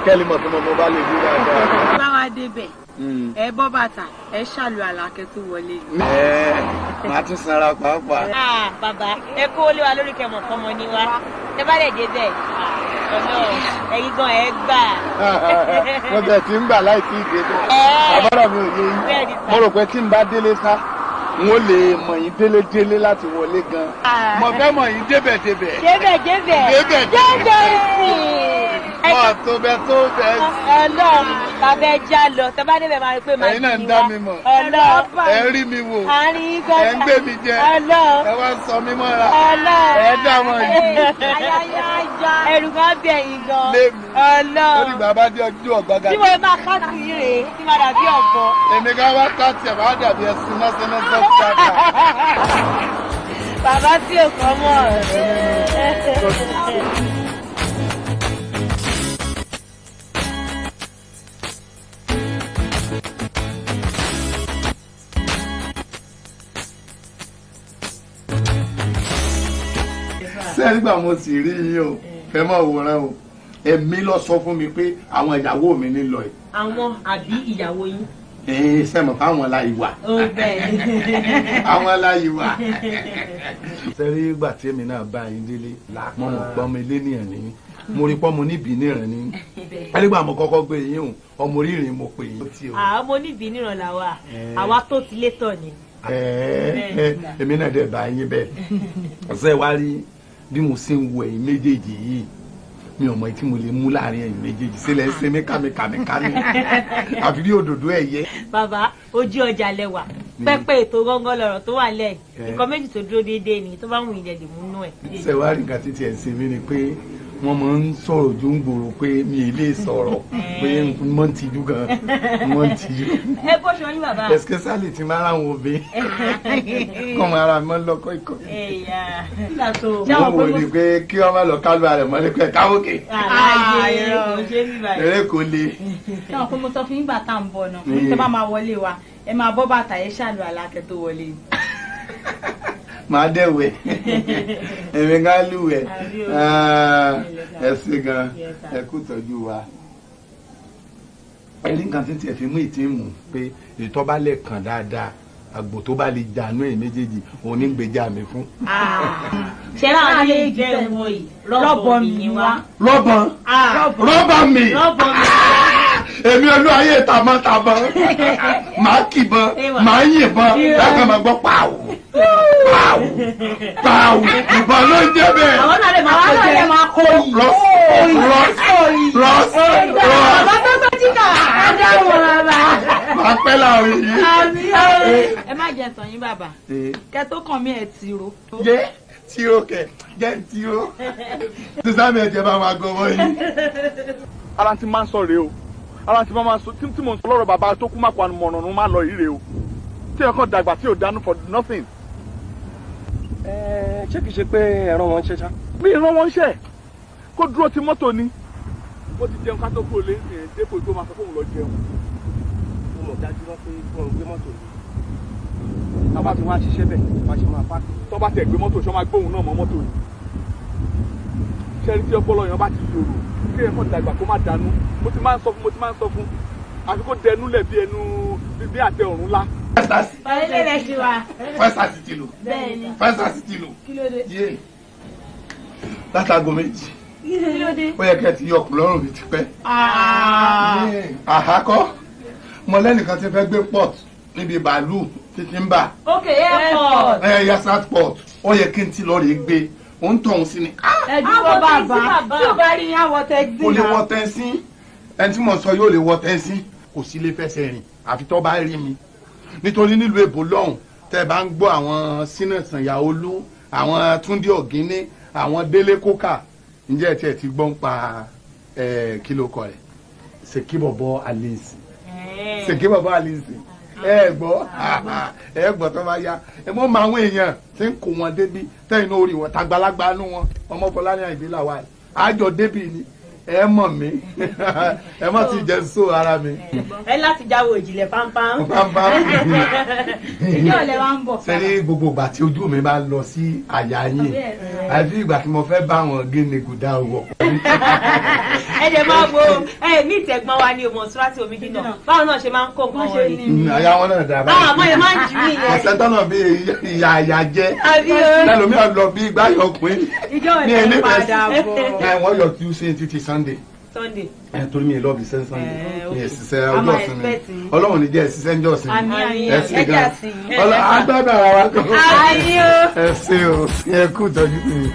Kẹ́lí mọ̀ pé mo bá lè dúró dáadáa. Bá wa débẹ̀, ẹ bọ́ bàtà, ẹ ṣàlù àlàkẹ́ tó wọlé. Màá tún sanra pàápàá. Bàbá, ẹ kó lé wa lórí kẹmọ̀ kọ́mọ ní wa. Ẹ bá lè débẹ̀, ọ̀nà ẹ̀yin gan ẹ gbà. Mo bẹ̀ tí ń gbà láì tí ì débẹ̀. Àbọ̀rọ̀ mi ò yé yín. Mo rò pé tí n bá délé sá, n ó lè mọ̀ yín délé-délé láti wọlé gan. Mo fẹ́ mọ̀ yín débẹ̀-débẹ̀. Débẹ̀-débẹ̀. Débẹ̀-débẹ̀. Débẹ̀. Mọ̀ tó bẹ tó bẹ sí. Ọlọ́run bàbá ẹ já lọ, tẹ bá débẹ̀ máa rí pé màá Ẹ̀yin náà ń dá mi mọ̀. Ọlọ́run. Ẹ ń rí mi wò. Àárín yín gan. Ẹ ń gbé mi jẹ. Ọlọ́run. Ẹ wá ń sọ mí mọ́ra. Ọlọ́run. Ẹ dá mọ̀ yìí. Ẹ̀rù kan bẹ̀ yín gan. Lémi. Ọlọ́run. Ó ní bàbá dé ọjọ́ ọ̀gbága. Tí mo máa ká sí yín rèé, tí màá dàbí ọ̀bọ. Èmi ká wá ká tiẹ̀ bá dàbí ẹṣin nọ́sẹ́nọ́sẹ́ dáadáa. Bàbá tí ò kọ́ mọ̀. Ṣé nígbà mo sì rí yín o, ẹ mọ̀ wòran o, èmi lọ sọ fún mi pé àwọn ìyàwó mi ní lọ yìí. Àwọn àbí ìyàwó yín? Sẹ́mọ̀ fáwọn la ìwà. Ó bẹ́ẹ̀ ni. Àwọn la ìwà. Sẹ́rí ìgbà tí èmi náà bá yín délé, mo mọ̀ pé ọmọ ilé nìyẹn ni, mo rí pọ́nmo níbi níran ni. Nígbà mo kọ́kọ́ gbé yín o, ọmọ orírin mo pè yín. Àwọn ọmọ oníbi níran làwa, àwa tó ti lé tọ̀ ni. Èmi náà dẹ̀ bá yín bẹ́ẹ̀. Ọ̀sẹ̀ wa rí bí mo ṣe ń wo ẹ̀yin méjèèjì yìí, mi ò mọ tí mo lè mú láàrin ẹ̀yin méjèèjì sílẹ̀ ṣe mí kàmìkàmìkàmì àfi bí òdòdó ẹ̀yẹ. Bàbá, ojú ọjà lẹwà, pẹ́pẹ́ ètò gángan lọ̀rọ̀ tó wà lẹ̀, nǹkan méjì tó dúró déédéé ni tó bá wù yín lẹ lè mú nú ẹ̀. Ṣé wàá rí nǹkan títí ẹ̀ ń ṣe mí ni pé wọ́n máa ń sọ̀rọ̀ ojú ń gbòòrò pé mi ì lè sọ̀rọ̀ pé mo ń tijú gan, mo ń tijú. Ẹ bó ṣe yín bàbá. Ẹ̀sìkẹ́ sálì ti máa ráwọn obìnrin kọ́ máa ra mọ́ lọ́kọ́ ikọ̀. Mo wò ni pé kí wọ́n má lọ kálù rẹ̀ mọ́lẹ́ pé káwókè. Eré kò le. Ṣé wọn pé mo sọ fún yín gbà tá à ń bọ̀ náà, tẹ bá máa wọlé wa, ẹ máa bọ́ bàtà ẹ ṣàlù àlàkẹ́ tó wọlé. Màá dẹ̀wẹ̀, èmi ká lùwẹ̀, ẹ ṣé gan, ẹ kú tọ́jú wa. Ẹ̀rí nǹkan tí tiẹ̀ fi mú ìtì mú pé ètò bá lè kàn dáadáa, àgbò tó bá lè jànú ẹ̀ méjèèjì, òun ní gbèjà mi fún. Ṣé láwọn ilé ìjẹ́ ìwọ yìí rọ́bọ̀ mi ni wá? Rọ́bọ̀n rọ́bà mi èmi olú ayé tàmọ́tàmọ́ màá kìbọn màá yìnbọn lákàn máa gbọ́ pàwọ́ pàwọ́ pàwọ́ ìbọn ló ń jẹ́ bẹ́ẹ̀. Àwọn náà lè máa kó yìí. Rọ́s rọ́s rọ́s rọ́s. Bàbá tó tó jíkà, á dáhùn bàbá. Màá pẹ́ láàrin yìí. Ẹ má jẹ sàn yín bàbá, kẹ tó kàn mí ẹ tìró. Jẹ́ tìró kẹ, jẹ́ tìró. Sísámi ẹ̀jẹ̀ bá máa gọwọ́ yìí. Ara ti máa ń sọ rèé o, ara ti máa ń sọ tí mo ń sọ lọ́rọ̀ bàbá tó kú má kó ànumọ̀nà má lọ yìí rèé o, tí ẹ̀kọ́ dàgbà tí ò dánú for nothing. Ṣé kìí ṣe pé ẹ̀rọ wọn ń ṣe ṣá? Mi ìran wọn ń ṣe, kó dúró ti mọ́tò ni. Ó ti jẹun ká tó kúrò lé ní dépò tó máa sọ fóun lọ jẹun. Mo mọ̀ dájú lọ pé kí wọ́n gbé mọ́tò yìí. Tá bá ti wá ṣiṣẹ́ bẹ̀, wá ṣe máa pààkì. Tó bá tẹ̀ gbé mọ́tò, ṣọ́ máa gbóhùn náà mọ́ mọ́tò yìí. Ṣẹ́rí tí ọpọlọ yẹn bá ti yòrò, kí ẹ̀kọ́ dàgbà kó má dànù. Mo ti máa ń sọ fún, mo ti máa ń sọ fún. Àfi kó dẹnu lẹ̀ bí ẹnu bí àtẹ ọ̀run ńlá. Ọ̀rẹ́lẹ̀ rẹ̀ ṣe wà. Fẹ́sà sì ti lò. Bẹ́ẹ̀ni. Fẹ́sà sì ti lò. Kí ló dé? Yé. Látago méjì. Kí ló dé? Ó yẹ kẹ́ ẹ ti yọkùn lọ́rùn mi tipẹ́. Àhákọ́. Mo lẹ́nìkan ti fẹ́ gbé port níbi bàálù títí ń bà. Ok, airport. Ẹ yasat port. Ó yẹ kí n ti lọ rèé gbé. Ó ń tọ̀hún sí ni. Ẹ dúró bàbá, tí ò bá rí yín á wọ tẹ́gísì. Kò lè wọ tẹ́sí. Ẹni tí mo sọ yóò lè wọ tẹ́sí. Kò sí lè fẹsẹ̀ rìn àfi tó bá rí mi. Nítorí nílùú Èbó lọ́hùn tẹ́ bá ń gbọ́ àwọn Sínà Sànyà-Olú, àwọn Túndé Ọ̀gíní, àwọn Délé Kókà, ǹjẹ́ ẹ tiẹ̀ ti gbọ́ ń pa kí ló kọ rẹ̀? Ṣèkíbọ̀bọ̀ Alice. Ṣèkíbọ̀bọ̀ Alice. Ẹ gbọ́ ẹ gbọ́ tó bá yá. Ẹ mọ́ mọ àwọn èèyàn tí ń kó wọn débi tẹ́yìn náà orí wọn tàgbàlagbà nú wọn. Ọmọkọlá ní àìdí làwà yìí. Àjọ débi ni. Ẹ mọ̀ mí, ẹ má ti jẹ só ara mi. Ẹ láti jáwọ́ ìjìnlẹ̀ pámpám. Pámpám. Ìjọ ọ̀lẹ́ wa ń bọ̀. Sẹ́ni gbogbo ìgbà tí ojú mi bá lọ sí àyà yín, àfi ìgbà tí mo fẹ́ bá àwọn gínígùdà wọ̀. Ẹ jẹ́ máa wo ẹ ní ìtẹ̀gbọ́n wa ní Mọ̀súrátì Omidina. Báwo náà ṣe máa ń kó nǹkan wọn rè? Àyà wọn náà dà báyìí. Àmọ́ ẹ máa ń jù mí yẹn. Ọ̀sẹ̀ tọ́nà bí ìyá àyà jẹ́. Àbí o. Lẹ́lòmíràn lọ bí igbáyọ̀ pín. Ìjọ ọ̀lẹ́ padà bọ̀. Ẹ wọ́n yọ Tuesday títí Sunday. Sunday. Ẹ torí mi lọ bí sẹ́ Sunday. Mi ẹ̀ ṣiṣẹ́ ọjọ́ ìsinmi. Ọlọ́run ní jẹ́ ẹ̀ ṣiṣẹ́ ńjọ́ ìsinmi. Ẹ ṣe gan. Ọlọ́run agbádùn ara wa kan. Ẹ ṣe o, ẹ kú ìtọ́jú mi.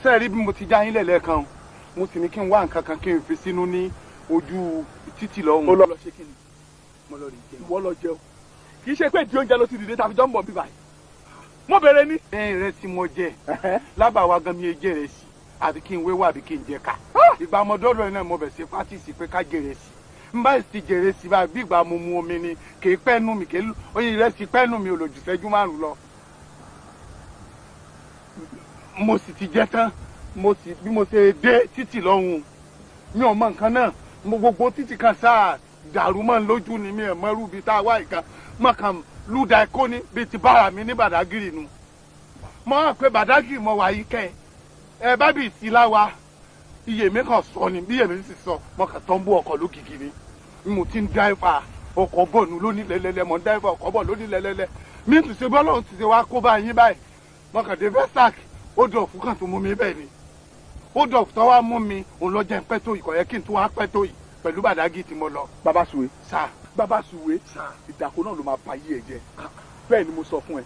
Sẹ́ẹ̀rí bí mo ti já yín lẹ́lẹ́kan, mo sì ní kí n wá nǹkan kan kí n fi sínú ní ojú títì lọ́hùn. Ó lọ ṣe kí ni? Mo lọ rí jẹun. Ìwọ lọ jẹun. Kì í ṣe pé ìdí oúnjẹ ló ti dìde tàbí jọ ń bọ̀ bíbá yìí. Mo bèrè ní. Ẹ ìrẹsì mo jẹ lábàá gan mi jẹ ìrẹsì àbí kí n wéwà àbí kí n jẹ ká. Ìgbà mo dọ́dọ̀ náà mo bẹ̀ ṣe pátìsì pé ká jẹ ìrẹsì. N bá sì jẹ ìrẹsì báyìí bí ìgbà mo mu omi ni kì í pẹ́ nú mi kì í oyin ìrẹsì pẹ́ nú mi ò lò jù ṣẹ́jú márùn-ún lọ. Mo sì ti jẹ tán, mo sì bí mo ṣe dé títì lọ́hùn mi ò mọ nǹkan náà, mo gbogbo títì kan sáà dàrú mọ́ lójú ni mi ò mọ irú ibi tá a wá ìkan mọ kàn lúdà ẹ̀kọ́ ni bíi ti bára mi ní Bàdágìrì nu. Mo hàn pé Bàdágìrì mo wà yìí kẹ́ ẹ bá bì sí láwa iye mi kàn sọ ni bí iye mi sì sọ mo kàn tán bú ọkọ̀ lókìkí ni mo ti ń dáìfà ọkọ̀ bọ̀ nù lónìí lẹ́lẹ́lẹ́, mo ń dáìfà ọkọ̀ bọ̀ lónìí lẹ́lẹ́lẹ́ mi tún ṣe bọ́lọ́run ti ṣe wá kó bá yín báyìí. Mo kàn dé Vestac, ó dọ̀ fún kàn tó mú mi bẹ́ẹ̀ ni ó dọ̀ tó wá mú mi òun lọ jẹ́ pẹ́ tó yìí, kò yẹ kí n tún wá pẹ́ tó yìí pẹ̀lú Bàdágì tí mo lọ. Bàbá Sùwé sá. Bàbá Sùwé ìdàkọ náà ló máa ba yí ẹ jẹ, bẹ́ẹ̀ ni mo sọ fún ẹ.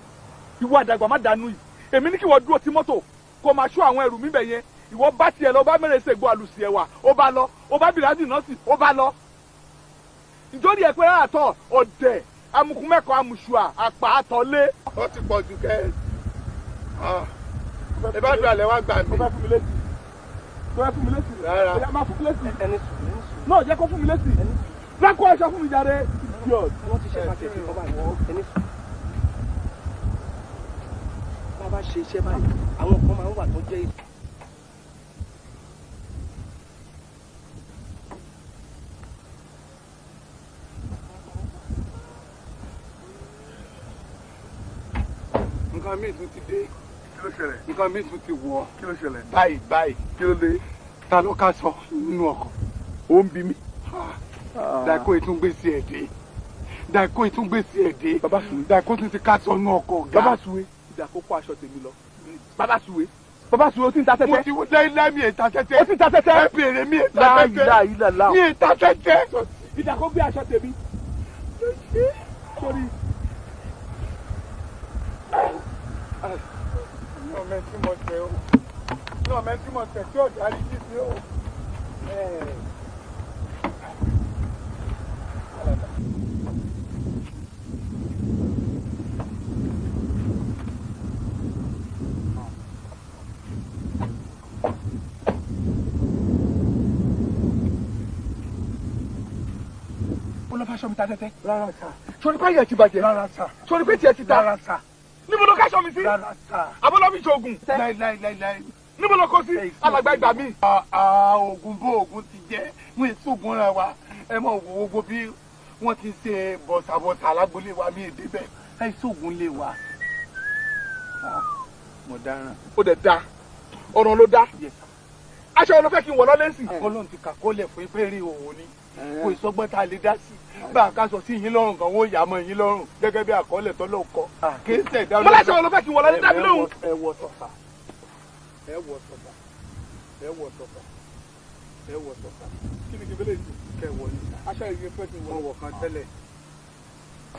Ìwọ àdàgbà má dànù yìí, èmi ní kí wọ́n dúró ti mọ́tò kó máa ṣọ́ àwọn ẹrù mi bẹ̀ yẹn. Ìwọ bá tiẹ̀ lọ bá mẹ́rẹ̀ ṣègbọ́ àlùsí ẹ̀wà ó bá lọ, ó bá bìrìàdì náà sì ó bá lọ. Ìjọ́ni ẹ̀ pé rárá tọ̀ ọ̀dẹ̀ amukumẹ́kọ̀ọ́ amuṣùà àpá àtọ̀lé. Ó ti pọ̀ jù kẹ́ ẹ bá dùn àlẹ́ wá gbà mí. Ó fẹ́ fún mi létí. Ó fẹ́ fún mi létí. Rárá. Ó yá má fún mi létí. Ẹni sùn. Náà jẹ́ kó fún mi létí. Lákò aṣọ fún mi jáde. Wọ́n ti ṣe pàṣẹ sí ọba ìwọ ẹni sùn. Bá a ṣe iṣẹ́ báyìí, àwọn kan máa ń wà tó jẹ́ èso. Nǹkan mi tún ti dé. Nǹkan mi tún ti wọ̀. Kí ló ṣẹlẹ̀? Báyìí báyìí. Kí ló dé? Ta ló ká sọ nínú ọkọ̀? Ó ń bi mí. Dàkó ìtúngbèsè ẹ̀ dé. Dàkó ìtúngbèsè ẹ̀ dé. Bàbá Sùwé. Dàkó tún ti ká sọ nínú ọkọ̀ ọ̀gá. Bàbá Sùwé, Dàkó kó aṣọ tèmi lọ. Bàbá Sùwé. Bàbá Sùwé, o ti ń ta tẹ́tẹ́. Mo ti wo láíláí mi èta tẹ́tẹ́. O ti ń ta tẹ́tẹ́. Ẹ bèrè mi èta tẹ́tẹ́. Mi èta tẹ́tẹ́. Ìdàkó gbé aṣọ tèmi. Sórí. Ọmọ tí mo tẹ o, ní ọmọ tí mo tẹ tí ò dárí jí sí o. Ó lọ fáṣọ mi ta tẹ́tẹ́. Rárá sà. Sori pé ayé ẹ ti bàjẹ́. Rárá sà. Sori pé tiẹ̀ ti ta. Rárá sà. Níbo ló káṣọ mi sí? Rárá sà. Abọ́lọ́bí ṣoògùn. Láíláíláíláí. Níbo ló kó sí? Alàgbà ìgbà mi. Oògùn bó oògùn ti jẹ́, mú èso ògùn ra wa. Ẹ mọ ògùn gbogbo bí wọ́n ti ṣe bọ̀sàbọ̀sà alágbolé wa mi èdè bẹ́ẹ̀. Ẹ ṣoògùn lé wa. Mo dáràn. Ó dẹ̀ da, ọ̀ràn ló dá. Aṣọ wo ló fẹ́ kí n wọ̀ lọ́lé sí? Ọlọ́run ti kà kólẹ̀ fún pé rí òwò ni. Kò ìsọgbọ́n tá a lè dá sí. Bá a ká sọ sí yín lọ́rùn kan, wọ́n yà á mọ́ yín lọ́rùn gẹ́gẹ́ bí àkọọ́lẹ̀ tọ́lọ́ kọ. Kì í ṣẹ̀dá. Mo láṣọ wo ló fẹ́ kí n wọ̀ lọ́lé dá mi lóhùn. Ẹ wọ sọ̀fà. Ẹ wọ sọ̀fà. Ẹ wọ sọ̀fà. Ẹ wọ sọ̀fà. Kí ni kí n fẹ́ lè ṣe? Kẹ wọ ní. Aṣọ ìyẹn fẹ́ kí n wọ̀. Wọ́n wọ̀ kan tẹ́lẹ̀.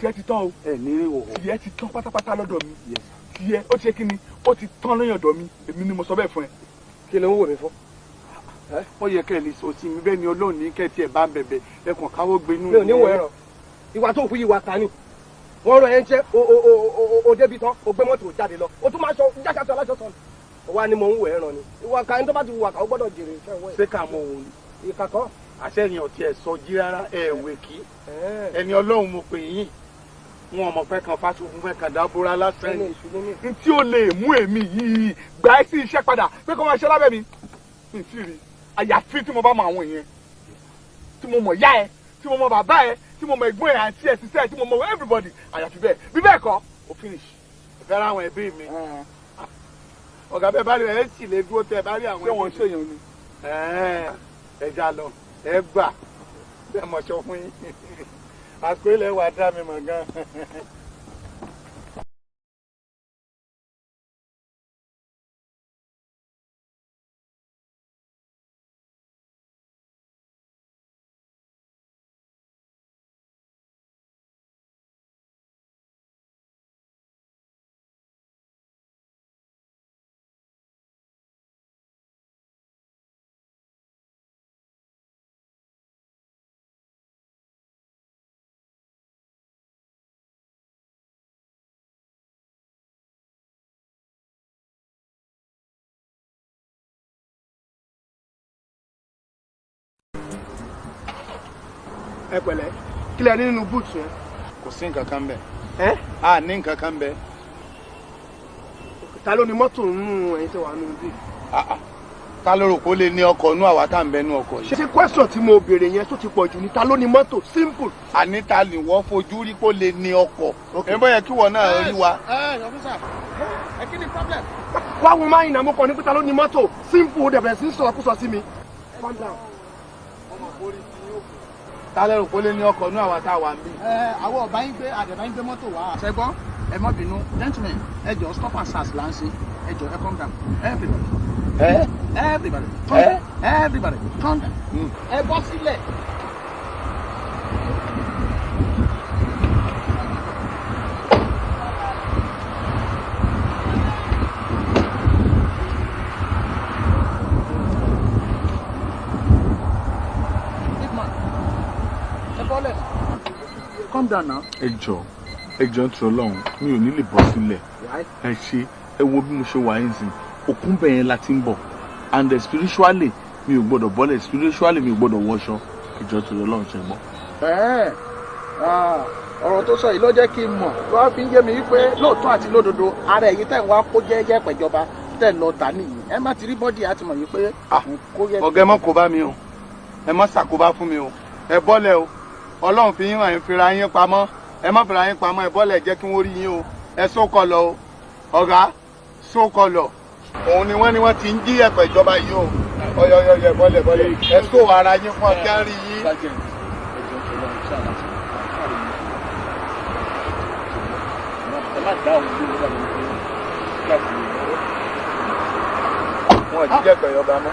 Tiẹ̀ ti tán o. Ẹ ní rí òwò. Tiẹ̀ ti tán pátápátá lọ́dọ̀ mi. Tiẹ̀ ó ti ṣe kí ni? Ó ti tán lẹ́yìn ọ̀dọ̀ mi. Èmi ni mo sọ bẹ́ẹ̀ fún ẹ. Kí ló ń wò mí fún? Ó yẹ kẹ́ ẹ lè sọ sí mi bẹ́ẹ̀ ni Ọlọ́run ní kẹ́ tiẹ̀ bá ń bẹ̀bẹ̀ ẹkùn káwọ́ gbénú. Mi ò ní wọ ẹ̀rọ. Ìwà tó kú yìí wà ta ni. Wọ́n rọ ẹ ń jẹ́ o débi tán, o gbé mọ́tò jáde lọ, o tún máa sọ jáṣàṣọ aláṣọ sọ. Wa ni mò ń wò ẹran ni. Ìwà ká ẹni tó bá ti wù àkà ó gbọ́dọ̀ jèrè iṣẹ́ ìwọ ẹ̀. Ṣé ká mọ òun ni? Ìkà kọ́. Àṣẹ yẹn ò tiẹ̀ sọ jí rárá, ẹ wè kí. Ẹni Ọlọ́run mo pè yín. Wọn ọmọ fẹ́ kan fáṣọ fún fẹ́ kan dábúrá lásán. N tí ó lè mú èmi yìí gbà ẹ́ sí iṣẹ́ padà pé kó máa ṣe lábẹ́ mi. N tí rí àyàfi tí mo bá mọ àwọn èèyàn, tí mo mọ̀ yá ẹ, tí mo mọ bàbá ẹ, tí mo mọ ẹ̀gbọ́n ẹ àti ẹ sísẹ́ ẹ, tí mo mọ everybody, àyàfi bẹ́ẹ̀. Bí bẹ́ẹ̀ kọ́, o finish. Ẹ fẹ́ ráwọn ẹbí mi. Ọ̀gá bẹ́ẹ̀ bá rí ẹ sì lè dúró tẹ bá rí àwọn ẹbí mi. Ṣé wọ́n ń ṣèyàn ni? Ẹ já lọ, ẹ gbà, bẹ́ẹ̀ mọ̀ ṣọ fún yín. Àsìkò ilẹ̀ wà dá mi mọ̀ gan. Ẹ pẹ̀lẹ́, kí lẹ ní nínú búùtù yẹn? Kò sí nǹkan kan bẹ́ẹ̀. Ẹ́? A ní nǹkan kan bẹ́ẹ̀. Ta ló ní mọ́tò nínú ẹ̀yin tẹ́ wà nínú bí? Ta ló rò kó lè ní ọkọ̀ nú àwa tá à ń bẹ nú ọkọ̀ yìí? Ṣé question tí mo béèrè yẹn tó ti pọ̀ jù ni ta ló ní mọ́tò? Simple. Àní ta ni wọ́n fojú rí kó lè ní ọkọ̀? Ẹ bọ́ yẹ kí wọ́n náà rí wa. Ẹ officer, ẹ kí ni problem? Wá wo máa ń nà mú kọ ní pé ta ló ní mọ́tò? Simple, ó dẹ̀ bẹ̀rẹ̀ sí ń sọ̀rọ̀ kó sọ sí mi. Calm down. Ta ló rò kó lè ní ọkọ̀ nú àwa tá a wà ń bí? Ẹ àwọn ọba yín gbé àdàbà yín gbé mọ́tò wá. Ṣẹ́gbọ́n, ẹ má bínú, gentlemen, ẹ jọ̀ọ́ stop and search là ń ṣe. Ẹ jọ̀ọ́ ẹ calm down. Everybody. Ẹ? Everybody. Calm down. Everybody. Calm down. Ẹ bọ́ sílẹ̀. Big man, ẹ bọ́lẹ̀. Calm down now. Ẹ jọ̀ọ́, ẹ jọ̀ọ́ nítorí Ọlọ́run, mi ò ní lè bọ́ sílẹ̀. Ẹ ṣe, ẹ wo bí mo ṣe wà yín sìn, òkun bẹ̀ yẹn la ti ń bọ̀, and spiritually mi ò gbọ́dọ̀ bọ́lẹ̀, spiritually mi ò gbọ́dọ̀ wọṣọ. Ẹ jọ̀ọ́ nítorí Ọlọ́run, ṣe gbọ́. Ọ̀rọ̀ tó sọ yìí ló jẹ́ kí n mọ̀, ló wá fi ń yé mi wípé lóòótọ́ àti lódodo ara ẹ̀yin tẹ̀ ń wá kó jẹ́jẹ́ pẹ̀jọba tẹ̀ ń lọ tà nìyí. Ẹ má ti rí bọ́dì àti mọ̀ yìí pé kó yẹ. Ọ̀gá ẹ má kó bá mi o, ẹ má ṣàkóbá fún mi o, ẹ bọ́lẹ̀ o. Ọlọ́run fi yín hàn, fira yín pamọ́, ẹ má fira yín pamọ́, ẹ bọ́lẹ̀ jẹ́ kí wọ́n rí yín o. Ẹ sókọlọ o, ọ̀gá sókọlọ. Òun ni wọ́n ní wọ́n ti ń jí ẹ̀pẹ̀ ìjọba yìí o. Ọyọyọyọ bọ́lẹ̀ bọ́lẹ̀, ẹ só ara yín fún ọkẹ́ rí yín. Wọn ò jí ẹ̀pẹ̀ ìjọba mọ́.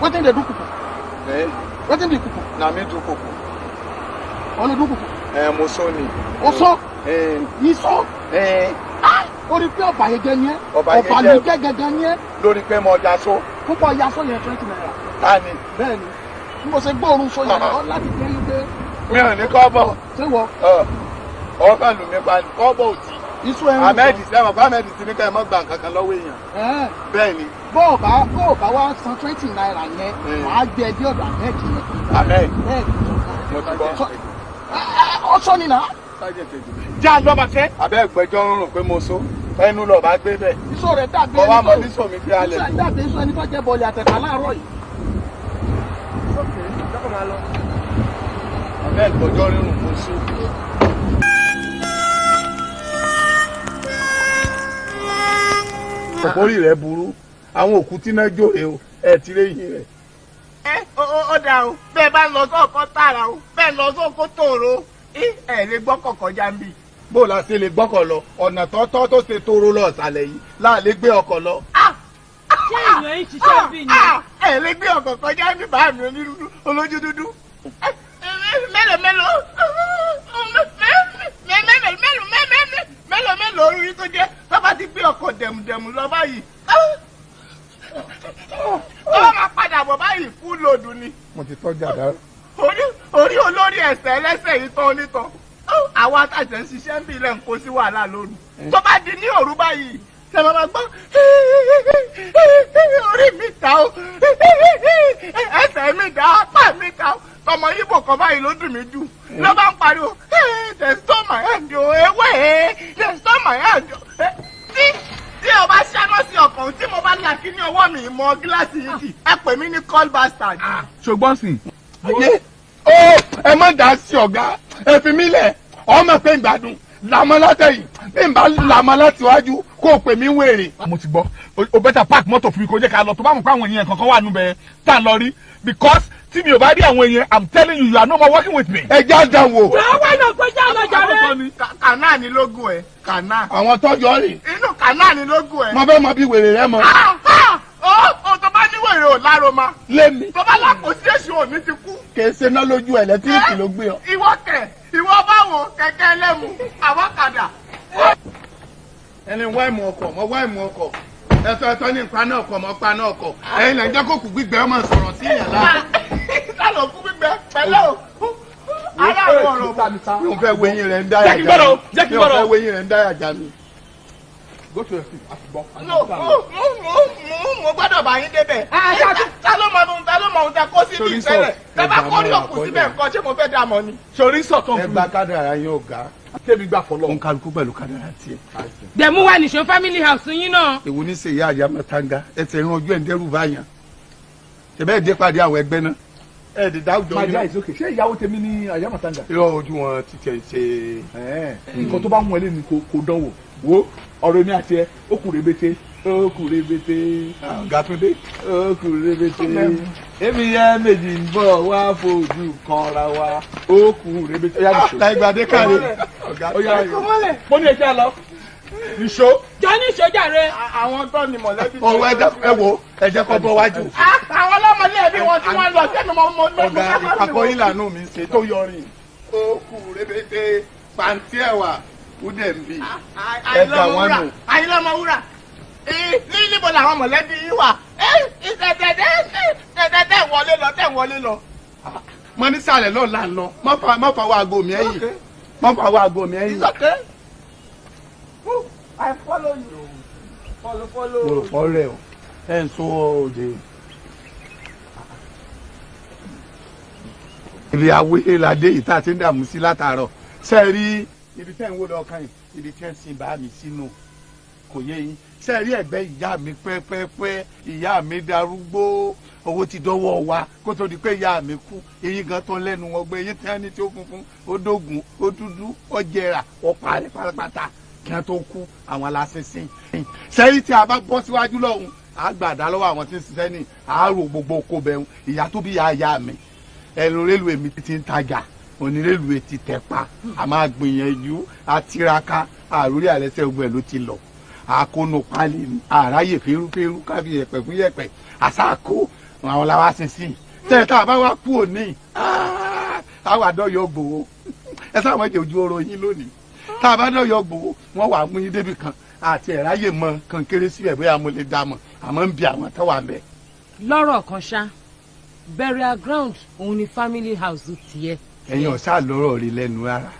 Wetin dey do kuku? Wetin be kuku? Na mi do kuku. Ọ̀nà do kuku. Ẹ mo sọ ni. O sọ? Ìsọ? O rí pé ọ̀bàyéjẹ́ ni ẹ́. Ọ̀bàlújẹ́ gangan ni ẹ́. Lórí pé mo ya só. Púpọ̀ ya só yẹn 20 naira. Ta ni? Bẹ́ẹ̀ni, bí mo ṣe gbóòórùn só yẹn ọ láti pé wípé. Mi ò ní kọ́bọ̀. Ṣé wọ? Ọkàn lù mí pa kọ́bọ̀ òtí. Iṣu ẹran. Ahmed sẹ́wọ̀n fún Ahmed ti ní ká ẹ mọ́ gba nǹkan kan lọ́wọ́ èèyàn. Bẹ́ẹ̀ni. Bó o bá wá san 20 naira yẹn, wàá gbé ẹ dé ọ̀dọ̀ Ahmed yẹn. Ahmed. Bẹ́ẹ̀ni. Mo ti gbọ́. Ọ̀ṣọ́ ni nà. Já lọ́ba fẹ́. Abẹ́ ìgbẹ́jọ́ ń rùn pé mo so. Ẹnu lọ bá gbé bẹ́ẹ̀. Iṣu rẹ̀ dàbí ẹni tó. Ọwọ́ àmọ́ nísò mi fi alẹ̀. Iṣu rẹ̀ dàbí iṣu ẹni tó jẹ́ bọ̀ọ̀lì àtẹ̀kà láàárọ̀ yìí. Abẹ́ ìgbẹ́jọ́ ń rùn mo so. Orí rẹ̀ burú, àwọn òkú tí náà jóre o, ẹ ti rí yín rẹ̀. Ẹ ó dáa o, bẹ́ẹ̀ bá lọ sọ́ọ̀kọ́ tààrà o, bẹ́ẹ̀ lọ sọ́ọ̀kọ́ tòrò, ẹ lè gbọ́kọ̀ kọjá ń bì. Bó la ṣe lè gbọ́kọ̀ lọ, ọ̀nà tọ́tọ́ tó ṣe tóró lọ ọ̀sàlẹ̀ yìí, láà lè gbé ọkọ̀ lọ. Ṣé èèyàn ń ṣiṣẹ́ bí ni? Ẹ lè gbé ọkọ̀ kọjá ń bì bá mi olójú dúdú. Mélòó mélòó mélòó mélòó orí tó jẹ́ tó bá ti gbé ọkọ̀ dẹ̀mùdẹ̀mù lọ báyìí. Tó bá máa padà bọ̀ báyìí fún lòdù ni. Mo ti tọ́jú àdá. Orí olórí ẹsẹ̀ ẹlẹ́sẹ̀ yìí tán onítàn. Àwa àtàjẹ́ ń ṣiṣẹ́ ń bí ilẹ̀ ń kó sí wàhálà lóru. Tó bá di ní òru báyìí, ṣe máa gbọ́ orí mi ta o, ẹsẹ̀ mi ta, apá mi ta o. Tọmọ Yíbò kan báyìí ló dùn mí jù. Ló bá ń pariwo, they stole my hand o, ewé, they stole my hand o. Tí o bá ṣáná sí ọkàn tí mo bá là kí ní ọwọ́ mi mọ gíláàsì yìí, ẹ pè mí ní call bastard. Ṣùgbọ́n sì. Ó ẹ má dá sí ọ̀gá, ẹ fi mí lẹ̀, ọmọ pé ń gbádùn làmọ́ látẹ̀yìn, bí n bá làmọ́ láti wájú kó o pè mí wèrè. Mo ti gbọ́, o bẹ́tà park mọ́tò fún mi kó jẹ́ ká lọ, tó bá mọ̀ pé àwọn èèyàn kankan wà níbẹ̀ tá à ń lọ rí, because tí mi ò bá rí àwọn èèyàn, I'm telling you, you are no more working with me. Ẹ já dán wò. Jọ̀wọ́ náà pé já lọ jàre. Kànáà ni lógún ẹ, kànáà. Àwọn tọ́jọ́ rè. Inú kànáà ni lógún ẹ. Mo fẹ́ mọ bí wèrè rẹ mọ. Ó tó bá ní wèrè ò láro ma. Lémi. Tó bá lápò sí èṣù òní ti kú. Kì í ṣe ná lójú ẹ̀lẹ́tíríkì ló gbé ọ. Ìwọ kẹ̀, ìwọ báwo kẹ̀kẹ́ lẹ́mu, àwọ̀kadà. Ẹni wá ìmọ̀ ọkọ̀, mọ wá ìmọ̀ ọkọ̀. Ẹ̀tọ́ ẹ̀tọ́ ní ìpaná ọkọ̀, mọ paná ọkọ̀. Ẹ̀yin lẹ́ ń jẹ́ kó kù gbígbẹ ọmọ sọ̀rọ̀ sí ìyàn lára. Sálọ̀ kú gbígbẹ pẹ̀lẹ́ o. Ará àwọn ọ̀rọ̀ bọ̀. Mi ò fẹ́ wo eyín rẹ̀ ń dáyà já mi. Jẹ́ kí n Mi ò gbọ́dọ̀. fẹ́ wo eyín rẹ̀ ń dáyà já mi. Go to your seat, àti gbọ́. No, mo gbọ́dọ̀ bá yín débẹ̀. Ta ló mọ ohun ta ló mọ ohun ta kó síbi ìtẹ́lẹ̀? Tá bá kó rí òkú síbẹ̀ nǹkan ṣé mo fẹ́ dà mọ́ ni? Sori sọ̀tọ̀ Ẹ gba kádàrá yín ọ̀gá. Tẹ́mi gbà fọlọ́. Òun kálukú pẹ̀lú kádàrá tiẹ̀. Dẹ̀mú wa nìṣó family house yín náà. Èwo ní sèyí àyà mọ́tàǹgá ẹsẹ̀ ìran ojú ẹ̀ ń dẹ́rù báyàn. Ṣẹ̀bẹ́ ẹ̀ dé pàdé àwọn ẹgbẹ́ náà. Ẹ dè dáwùjọ My yín. dear, it's okay. Ṣé ìyàwó tèmi ní àyàmọ̀tàǹgà? Irọ́ ojú wọn ti tẹ̀ ṣe. Nǹkan tó bá wù ẹ́ lé ní kò dánwò. Wo ọ̀rọ̀ èmi àti ẹ, ó kù rebete, ó kù rebete. Ọ̀gá Túndé. Ó kù rebete. Èmi yẹ méjì ń bọ̀ wá fojú kanra wa. Ó kù rebete. Ó yá nìṣó. Láìgbàdé káre. Ọ̀gá Ó yá nìṣó. Mo ní ẹjẹ́ lọ. Nìṣó. Jọ nìṣó jàre. Àwọn tó ni mọ̀lẹ́bí. Ọwọ́ ẹ wo ẹ jẹ́ kó bọ́ wájú. Àwọn ọlọ́mọlẹ́bí wọn tí wọ́n lọ sẹ́nu mọ́ mọ́ mọ́. Ọ̀gá ìpàkọ́ yín lànà mi ṣe tó yọrin. Ó kù rebete pàǹtí ẹ̀wà ó dẹ̀ ń bì. Ẹ gbà wọ́n nù. Àyìnlọ́mọwúrà. Ní níbo làwọn mọ̀lẹ́bí yín wà? Tẹ̀tẹ̀ wọlé lọ, tẹ̀ wọlé lọ. Mo ní sàlẹ̀ náà là ń lọ. Má fa wá aago mi ẹ̀yìn. Má fa wá aago mi ẹ̀yìn. It's okay. I follow you. Follow, follow. Mo rò pọ́ rẹ̀ o. Ẹ̀ ń sún òde. Ibi awéladé yìí tá a ti ń dààmú sí látàárọ̀. Ṣé ẹ rí ibi tẹ́ ń wò lọ́kàn yìí? Ibi tẹ́ ń sin bá mi sínú. Kò yé yín. Ṣé ẹ rí ẹ̀gbẹ́ ìyá mi pẹ́pẹ́pẹ́? Ìyá mi darúgbó. Owó ti dọ́wọ́ wa kó tó di pé ìyá mi kú. Eyín gan tó lẹ́nu ọgbẹ́ eyín tí wọ́n ní tí ó funfun, ó dógùn, ó dúdú, ó jẹrà, ó parẹ́ pátápátá. Kí wọ́n tó kú àwọn aláṣinṣin. Sẹ́yìn tí a bá bọ́ síwájú lọ́hùn, a gbà dá lọ́wọ́ àwọn tí ń ṣiṣẹ́ ní àárò gbogbo oko bẹ̀rù. Ìyá tó bí ìyá ìyá mi, ẹnu rélùwé mi ti ń tajà, onírélùwé ti tẹ̀ pa. A máa gbìyànjú, a tiraka, àròrí àrẹsẹ̀ ogun ẹ̀ ló ti lọ. Àkónú pálí ni, àráyè férúférú káfí yẹ̀pẹ̀ fún yẹ̀pẹ̀, àṣà kó àwọn làwa ṣinṣin. Tẹ́ tá a bá wá kú òní, àwọn àdọ́yọ̀ gbòó. Ẹ sáà mọ̀ jẹ́ ojú oró yín lónìí. Tá a bá dọ̀yọ̀ gbòó, wọ́n wà mú yín débi kan àti ẹ̀ráyè mọ kan kéré síbẹ̀ bóyá mo lè dá mọ̀ àmọ́ ń bi àwọn tó wà ń bẹ̀. Lọ́rọ̀ kan ṣá, burial ground òun ni family house tiẹ̀. Ẹ̀yin ọ̀sá lọ́rọ̀ rí lẹ́nu rárá.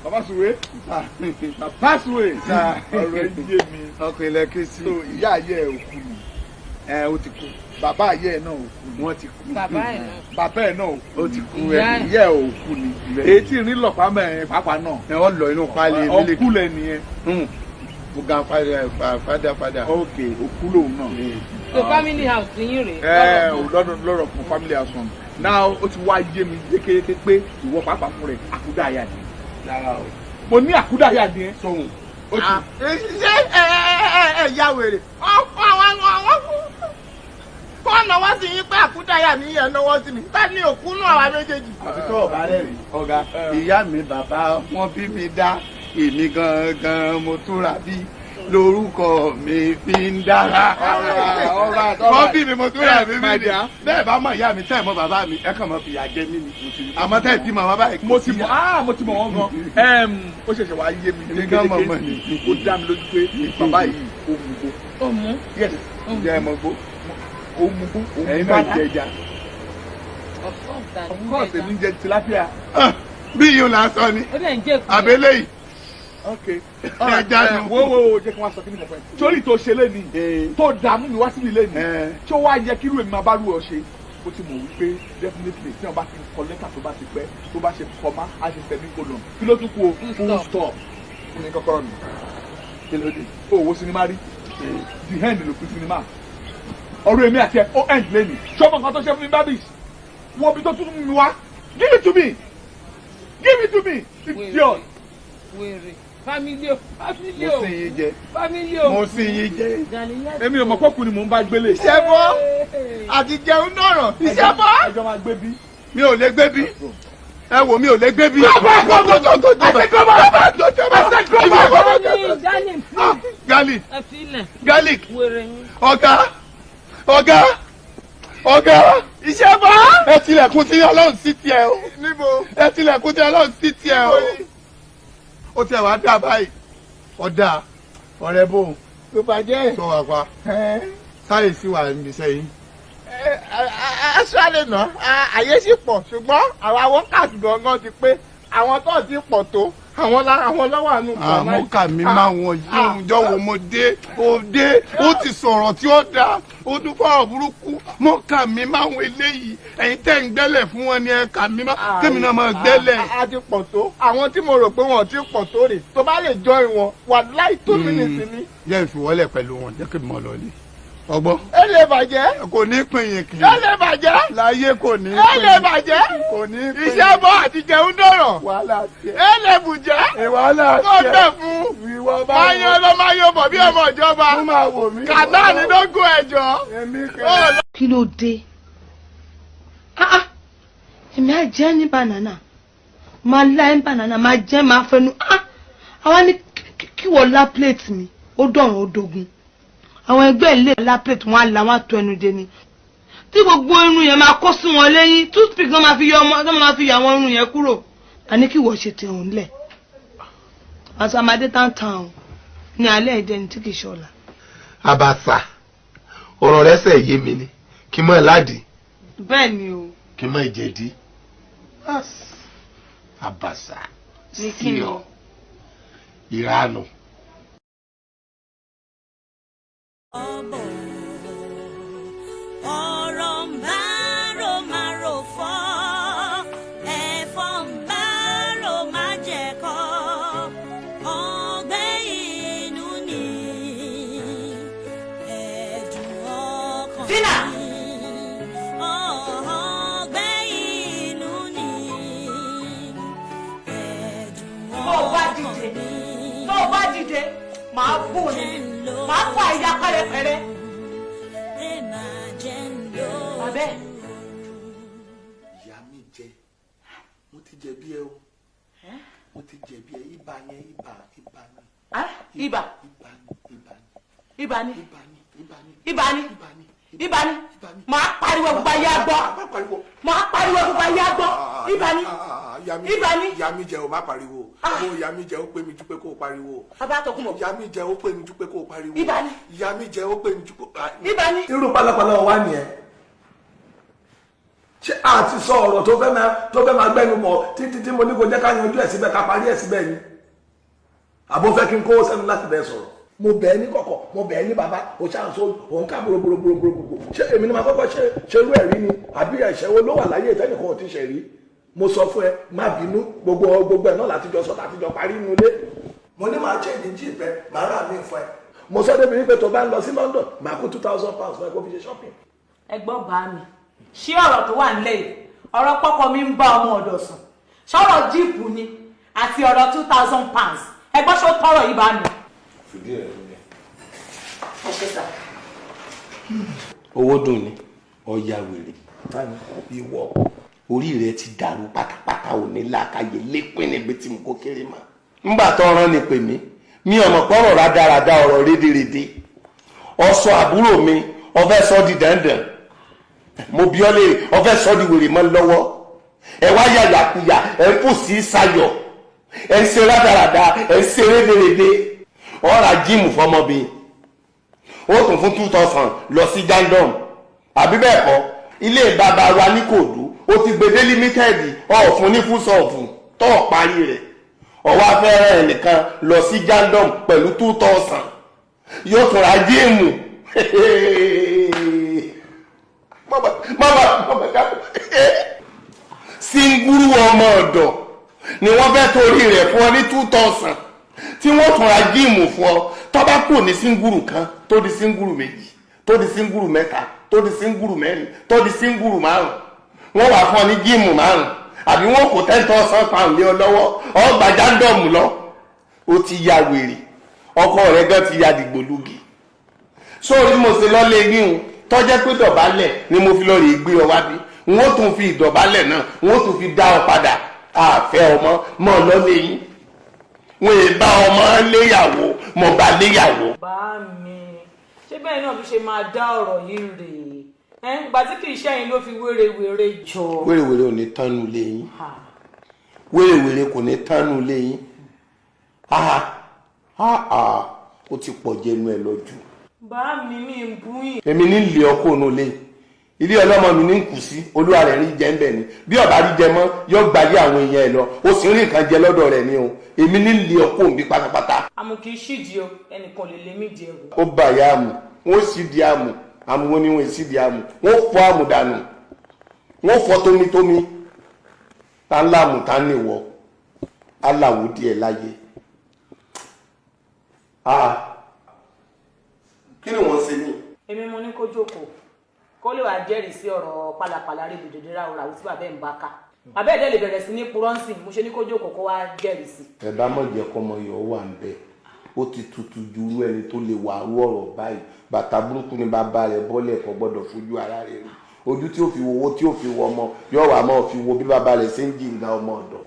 Bàbá Sùwé. Bàbá Sùwé. Ọ̀rọ̀ ẹ yé mi. Ọkọ̀ ilẹ̀ ké sí. So ìyá ayé ẹ̀ ò kú ni. Ẹ ó ti kú. Bàbá ayé ẹ̀ náà ò kú ni. Wọ́n ti kú. Bàbá ẹ̀ náà. Bàbá ẹ̀ náà ò kú. Ó ti kú Ìyá ẹ. ẹ̀ ò kú ni. Èyí tí ìrìn lọ̀pá mẹ́rin pàápàá náà. Ẹ wọ́n lọ inú pálí mílíkì. Ọkú lẹ nìyẹn. Mo ga fada fada. Ok, òkú lòun náà. So family house yín rèé. Ẹ ò lọ́dọ̀ lọ́rọ̀ fún family house wọn. Now ó ti wá yé mi yékéyéké pé ìwọ pàápàá fún rẹ̀ àkúdàáyà ni. Rárá o. Mo ní àkúdàáyà ni ẹ. Sóhun. Ó ti Ṣé ẹ ẹ ẹ ya wèrè? Àwọn kọ́ náwó sí yín pé àkúdàáyà mi yẹn náwó sí mi. Ta ni òkú nù àwa méjèèjì? Àfi tó ọ̀bá rẹ̀ rí. Ọ̀gá ìyá mi bàbá wọn bí mi dá èmi gangan mo túra bí lórúkọ mi fi ń dára. Wọ́n bí mi mo túra bí mi ni. Bẹ́ẹ̀ bá mọ̀ ìyá mi tẹ́ ẹ̀ mọ̀ bàbá mi ẹ kàn mọ̀ fìyà jẹ mí ni. Àmọ́ tẹ́ ẹ̀ tí màmá báyìí. Mo ti mọ̀ mo ti mọ̀ wọ́n gan. Ó ṣẹ̀ṣẹ̀ wá yé mi Èmi gan mọ̀ mọ̀ ni. Ó dá mi lójú pé bàbá yìí ó mú gbó. Ó mú. Yes. Ǹjẹ́ ẹ mọ̀ gbó? Ó mú gbó. Ó mú Ẹ̀yin náà gbó. jẹ ẹja. Of course, Of course, èmi ń jẹ tilapia. Bí yìí là ń sọ ni. Àbẹ́lẹ̀ yìí. Ok. Wo wo wo, jẹ́ kí wọ́n sọ kí ni mo fẹ́. Sórí tó ṣe lé ní, tó dààmú mi wá síbi lé ní, tí ó wá yẹ kí irú èmi máa bá rú ọ ṣe. Ó ti mọ̀ wípé definitely tí wọ́n bá ti kọ lẹ́tà tó bá ti pẹ́, tó bá ṣe kọ́má, á ṣe semicolon. Kí ló tún kù o? Full stop. Fún mi kọ́kọ́rọ́ mi. Kí ló dé? O wo sinimá rí? The end ló pín sinimá. Ọ̀rọ̀ èmi àti ẹ̀ ó end lẹ́nu. Ṣọ́mọ nǹkan tó ṣe fún mi Babis. Wo ibi tó tún mú mi wá. Give it to me. Give it to me. Idiot. Wèrè. Family o. Family o. Mo sì yín jẹ. Family o. Mo sì yín jẹ. Èmi ò mọ̀ pọ́kù ni mò ń bá gbélé. Iṣẹ́ bọ́ àti jẹun dọ̀rọ̀. Iṣẹ́ bọ́. Ẹjọ́ máa gbé bí. Mi ò lè gbé bí. Ẹ wò mi ò lè gbé bí. Garlic. Garlic. Ọ̀gá. Ọ̀gá. Ọ̀gá. Iṣẹ́ bọ́. Ẹ tilẹ̀kùn tí Ọlọ́run sí tiẹ̀ o. Níbo? Ẹ tilẹ̀kùn tí Ọlọ́run sí tiẹ̀ o. Ó tiẹ̀ wá dá báyìí. Ọ̀dà ọ̀rẹ́ bò. Tó bàjẹ́. Tó wà pa. Sáyè sí wà níbi iṣẹ́ yìí. Actually náà, àyè sì pọ̀ ṣùgbọ́n àwa workers gangan ti pé àwọn tó ti pọ̀ tó àwọn lọ́wọ́ àánú kan náà. Àmọ́ kà mí máa wọ̀n yìí ǹjọ́ wo mo dé ó dé ó ti sọ̀rọ̀ tí ó dáa ó tún fọ̀rọ̀ burúkú mọ́ kà mí máa wọ eléyìí ẹ̀yin tẹ́ ń gbẹ́lẹ̀ fún wọn ni ẹ kà mí máa kémi náà máa gbẹ́lẹ̀. A ti pọ̀ tó àwọn tí mo rò pé wọn ò ti pọ̀ tó rè tó bá lè join wọn wà láì 2 minutes ni. Jẹ́ ìfìwọ́lẹ̀ pẹ̀lú wọn jẹ́ kí n mọ̀ lọ́lẹ̀. Ọgbọ́n. Ẹ lè bàjẹ́. Kò ní pín yín kì í. Ẹ lè bàjẹ́. Láyé kò ní pín. Ẹ lè bàjẹ́. Kò ní pín. Iṣẹ́ bọ́ àti jẹun dọ̀rọ̀. Wàhálà tiẹ̀. Ẹ lè bùjẹ́. Wàhálà tiẹ̀. Kó bẹ̀ fún. Ìwọ bá wò. Máa yan lọ máa yan bọ̀ bí ọmọ ìjọba. Ó máa wò mí. Kàdá ni lógún ẹ̀jọ̀. Èmi kẹ́. Kí ló dé? Èmi á jẹ́ ní banana. Máa lá ní banana, máa jẹ́ máa fẹnu. Àwa ní kí wọ́n lá plate mi. Ó dọ̀rùn ó dogun. Àwọn ẹgbẹ́ ilé la plate wọn á la wọn á tó ẹnu dé ni tí gbogbo irun yẹn máa kó sí wọn lẹ́yìn toothpick náà máa fi yọ ọmọ náà máa fi yọ àwọn irun yẹn kúrò. Àní kí wọ́n ṣe tẹ̀hún lẹ̀ àti amadé tántàn ní alẹ́ ìjẹni tí kì í ṣọlá. Àbàṣà ọ̀rọ̀ rẹ̀ ṣe yé mi ni kí n mọ̀ ládìí. Bẹ́ẹ̀ ni o. Kí n mọ̀ ìjẹ̀dí. Àbàṣà sí ọ ìranù. Ọ̀rọ̀ ń bá rò máa rò fọ́, ẹ̀fọ́ ń bá rò máa jẹ̀kọ́, ọgbẹ́ inú ni ẹ̀dùn ọkàn mi. Ọgbẹ́ inú ni ẹ̀dùn ọkàn mi. Tó o bá dìde, màá bù ní, màá fà ìyá pẹ́rẹpẹ́rẹ. Abẹ́. Ìyá mi jẹ, mo ti jẹ̀bi ẹ o, mo ti jẹ̀bi ẹ, ibà yẹn ibà ibà ni. Ibà. Ibà ni ibà ni. Ibà ni. Ibà ni ibà ni. Ibà ni. Ibà ni. Màá pariwo gbogbo ayé á gbọ́. Màá pariwo gbogbo ayé á gbọ́. Ibà ni. Ibà ni. Ìyá mi jẹ o, má pariwo. Mo ìyá mi jẹ ó pé mi ju pé kó o pariwo. Bàbá àtọkùn mọ̀. Ìyá mi jẹ ó pé mi ju pé kó o pariwo. Ibà ni. Ìyá mi jẹ ó pé mi ju pé. Ibà ni. Irú pálapàla wa nìyẹn. Ṣé a ti sọ ọ̀rọ̀ tó fẹ́ máa gbẹ́nu bọ̀ títí tí mo ní kó jẹ́ ká yanjú ẹ̀ síbẹ̀ ká parí ẹ̀ síbẹ̀ ni? Àbó fẹ́ kí n kó sẹ́nu láti bẹ́ẹ̀ sọ̀rọ̀. Mo bẹ̀ ẹ́ ní kọ̀kọ̀, mo bẹ̀ ẹ́ ní bàbá, o ṣáà ń sọ òun ká bòròbòròbòròbòrò. Ṣé èmi ni màá kọ́kọ́ ṣe irú ẹ̀rí ni? Àbí ẹ̀ṣẹ̀ wo ló wà láyé ìtẹ́nìkan ò ti ṣẹ̀ rí? Mo sọ fún ẹ, má bínú, gbogbo gbogbo ẹ̀ náà látijọ́ sọ látijọ́ parí inú ilé. Mo ní màá change jíìpù ẹ, màá rà mí fún ẹ. Mo sọ débi wípé tó bá ń lọ sí London, màá kó £2,000 fún ẹ kó fi ṣe shopping. Ẹ gbọ́ bá mi, ṣé ọ̀rọ̀ tó wà nílẹ̀ yìí, ọ̀rọ̀ pọ́kọ mi ń bá ọmọ ọ̀dọ̀ sùn, ṣọ́rọ̀ jíìpù ni àti ọ̀rọ̀ £2,000, ẹ gbọ́ ṣó tọrọ yìí bá mi. Fìdí ẹ̀ lóye. Ẹ ṣe sà. Owó dùn ni, ọ̀ya wèrè. Ìwọ orí rẹ ti dàrú pátápátá, ò ní làákàyè lépin níbi tí mo kó kéré mọ́. Ńgbà tó rán ni pè mí, mi ọmọ pọ́rọ̀ rádaràda ọ̀rọ̀ rédèrèdè. Ọsọ àbúrò mi, ọfẹ́ sọ di dandan. Mo bí ọ léèrè, ọfẹ́ sọ di wèrè mọ́ lọ́wọ́. Ẹ wá yàyàkuyà, ẹ ń fò sí sayọ̀, ẹ ń ṣe rádaràda, ẹ ń ṣe rédèrèdè. Ọ̀rà jíìmù fọmọbìnrin, ó tún fún 2,000 lọ sí jandom, àbí bẹ́ẹ̀ kọ́, ilé bàbá wa ní Kòdú ó ti gbèdé limited, ọ̀fun ní fúsọ̀fù. Tó o parí rẹ̀, ọwọ́ afẹ́rẹ́ ẹnìkan lọ sí jandom pẹ̀lú 2000, yóò tún ra jíìmù. Mama mama dákun, Singuru ọmọ ọ̀dọ̀ ni wọ́n fẹ́ torí rẹ̀ fún ọ ní 2000 tí wọ́n tún ra jíìmù fún ọ. Tó bá kù ní Singuru kan, tó di Singuru méjì, tó di Singuru mẹ́ta, tó di Singuru mẹ́rin, tó di Singuru márùn, wọ́n wà fún ọ ní jíìmù márùn, àbí wọ́n kò £10,000 lé ọ lọ́wọ́, ọ gba jándọ̀mù lọ. Ó ti ya wèrè, ọkọ rẹ̀ gan ti ya dìgbòlugi. Sórí mo ṣe lọ́lé yín tọ́jẹ́ pé dọ̀bálẹ̀ ni mo fi lọ rè gbé ọ wá bí, n ó tún fi ìdọ̀bálẹ̀ náà, n ó tún fi dá ọ padà. Àfẹ́ ọmọ mọ́ lọ́lé yín, wọ́n è bá ọmọ léyàwó, mọ̀ bá léyàwó. Bá mi, ṣé bẹ́ẹ̀ náà bí ṣe máa dá ọ̀rọ̀ yìí rèé? Ìgbà tí kì í ṣẹ́yìn ló fi wérewère jọ. Wérewère ò ní tánu lé yín, wérewère kò ní tánu lé yín. Ó ti pọ̀ jẹnu ẹ lọ jù. Bá mi ní bú yìí. Èmi ní ilé ọkọ ònú lé, ilé ọlọ́mọ mi ní kù sí, olúwa rẹ̀ rí jẹ ń bẹ̀ ni. Bí ọ̀bá rí jẹ mọ́, yóò gbalé àwọn èèyàn ẹ̀ lọ, ó sì ń rí nǹkan jẹ lọ́dọ̀ rẹ̀ ni o. Èmi ní ilé ọkọ òǹbí pátápátá. Àmọ́ kì í ṣídìí o, ẹnìkan lè lé mí jẹ o. Ó bà yá àmù, wọ́n sì di àmù, àmù wọn ni wọ́n sì di àmù, wọ́n fọ́ àmù dànù, wọ́n fọ́ tómitómi. Ta ń láàmù, ta ń nìwọ, aláwo díẹ̀ láyé. Kí ni wọ́n ṣe ní? Èmi mo ní kó jókòó kó lè wàá jẹ́rìí sí ọ̀rọ̀ pálapàla rí ibùdó ráúráú tí bàbá ẹ̀ ń bá ká. Bàbá ẹ̀ dẹ̀ lè bẹ̀rẹ̀ sí ní purọ́ǹsì, mo ṣe ní kó jókòó kó wá jẹ́rìí sí. Ẹ bá mọ̀ jẹ́ kọ́mọ yọ̀ wà ń bẹ̀, ó ti tutù ju irú ẹni tó lè wà rú ọ̀rọ̀ báyìí. Bàtà burúkú ni bàbá rẹ̀ bọ́lẹ̀, kò gbọ́dọ̀ fojú ara rẹ̀ rí. Ojú tí ó fi wo owó tí ó fi wo ọmọ yóò wà máa fi wo bí bàbá rẹ̀ ṣe ń jìnnà ọmọ ọ̀dọ̀.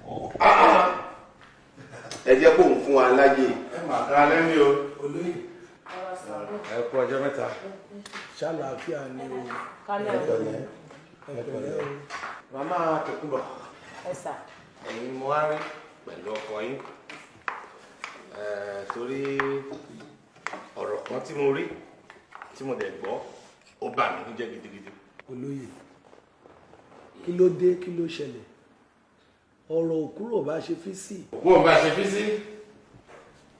Ẹ jẹ́ kó ń fún wa láyè. Ẹ mà ká lẹ́ni o. Olóyè, ẹ kú ọjọ́ mẹ́ta. Ṣàlàáfíà ni o. Ẹ pẹ̀lẹ́ o. Màmá Tòkunbọ̀. Ẹ sà. Ẹ̀yin mo wá rí pẹ̀lú ọkọ yín. Torí ọ̀rọ̀ kan tí mo rí tí mo dẹ̀ gbọ́, ó bà mí níjẹ́ gidigidi. Olóyè, kí ló dé, kí ló ṣẹlẹ̀? Ọ̀rọ̀ òkúrò bá ṣe fi sí. Òkúrò bá ṣe fi sí.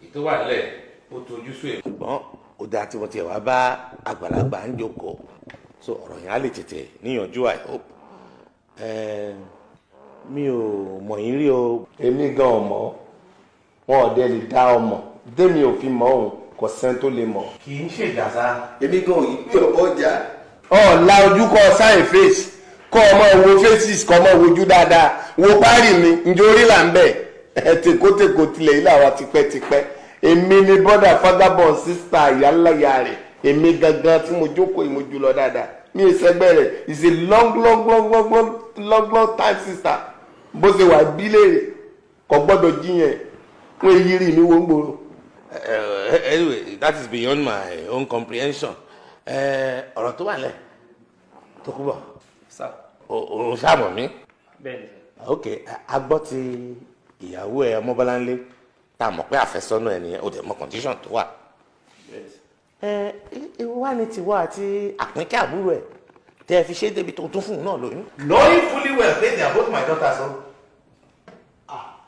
Ètò wà nílẹ̀, ó tojú sú èmi. Ṣùgbọ́n ó dáa tí wọ́n ti wá bá àgbàlagbà ń jókòó, so ọ̀rọ̀ yẹn á lè tètè níyànjú, I hope. Mi ò mọ̀ yín rí o. Èmi gan ọmọ wọn ò dé lè dá ọmọ démi ò fi mọ̀ òun, kò sẹ́ni tó lè mọ̀. Kì í ṣe ìjà sá. Èmi gan òyìn pé ọjà. Ọ̀la ojú kọ sáyẹn face, kọ́ ọmọ wo faces, kọ́ ọmọ wojú dáadáa, wo páàrì mi ǹjẹ́ orí là ń bẹ̀. Tèkótèkó tilẹ̀ ilé àwa tipẹ́tipẹ́. Èmi ni brother father sister ìyáláyà rẹ̀, èmi gangan tí mo jókòó ìmojú lọ dáadáa, mi ì sẹ́gbẹ́ rẹ̀. Is a long long long long long long long time sister. Bó ṣe wà bí léèrè kò gbọ́dọ̀ jiyàn, wọ́n èyí rí mi wọ́n gbòòrò. Anyway, that is beyond my own comprehension. Ọ̀rọ̀ tó wà lẹ̀, Tókunbọ̀, o ṣàmọ̀ mi. Ok, a gbọ́ ti ìyàwó ẹ Ọmọbọ́láńlé, tá a mọ̀ pé àfẹ́sọ́nà ẹ nìyẹn, o dẹ̀ mọ̀ condition tó wà. Ẹ wá ní tiwọ́ àti Àpínkẹ́ àbúrò ẹ̀ tẹ́ ẹ fi ṣe débi tó tún fún un náà lóyún. Knowing fully well pé they are both my daughters o.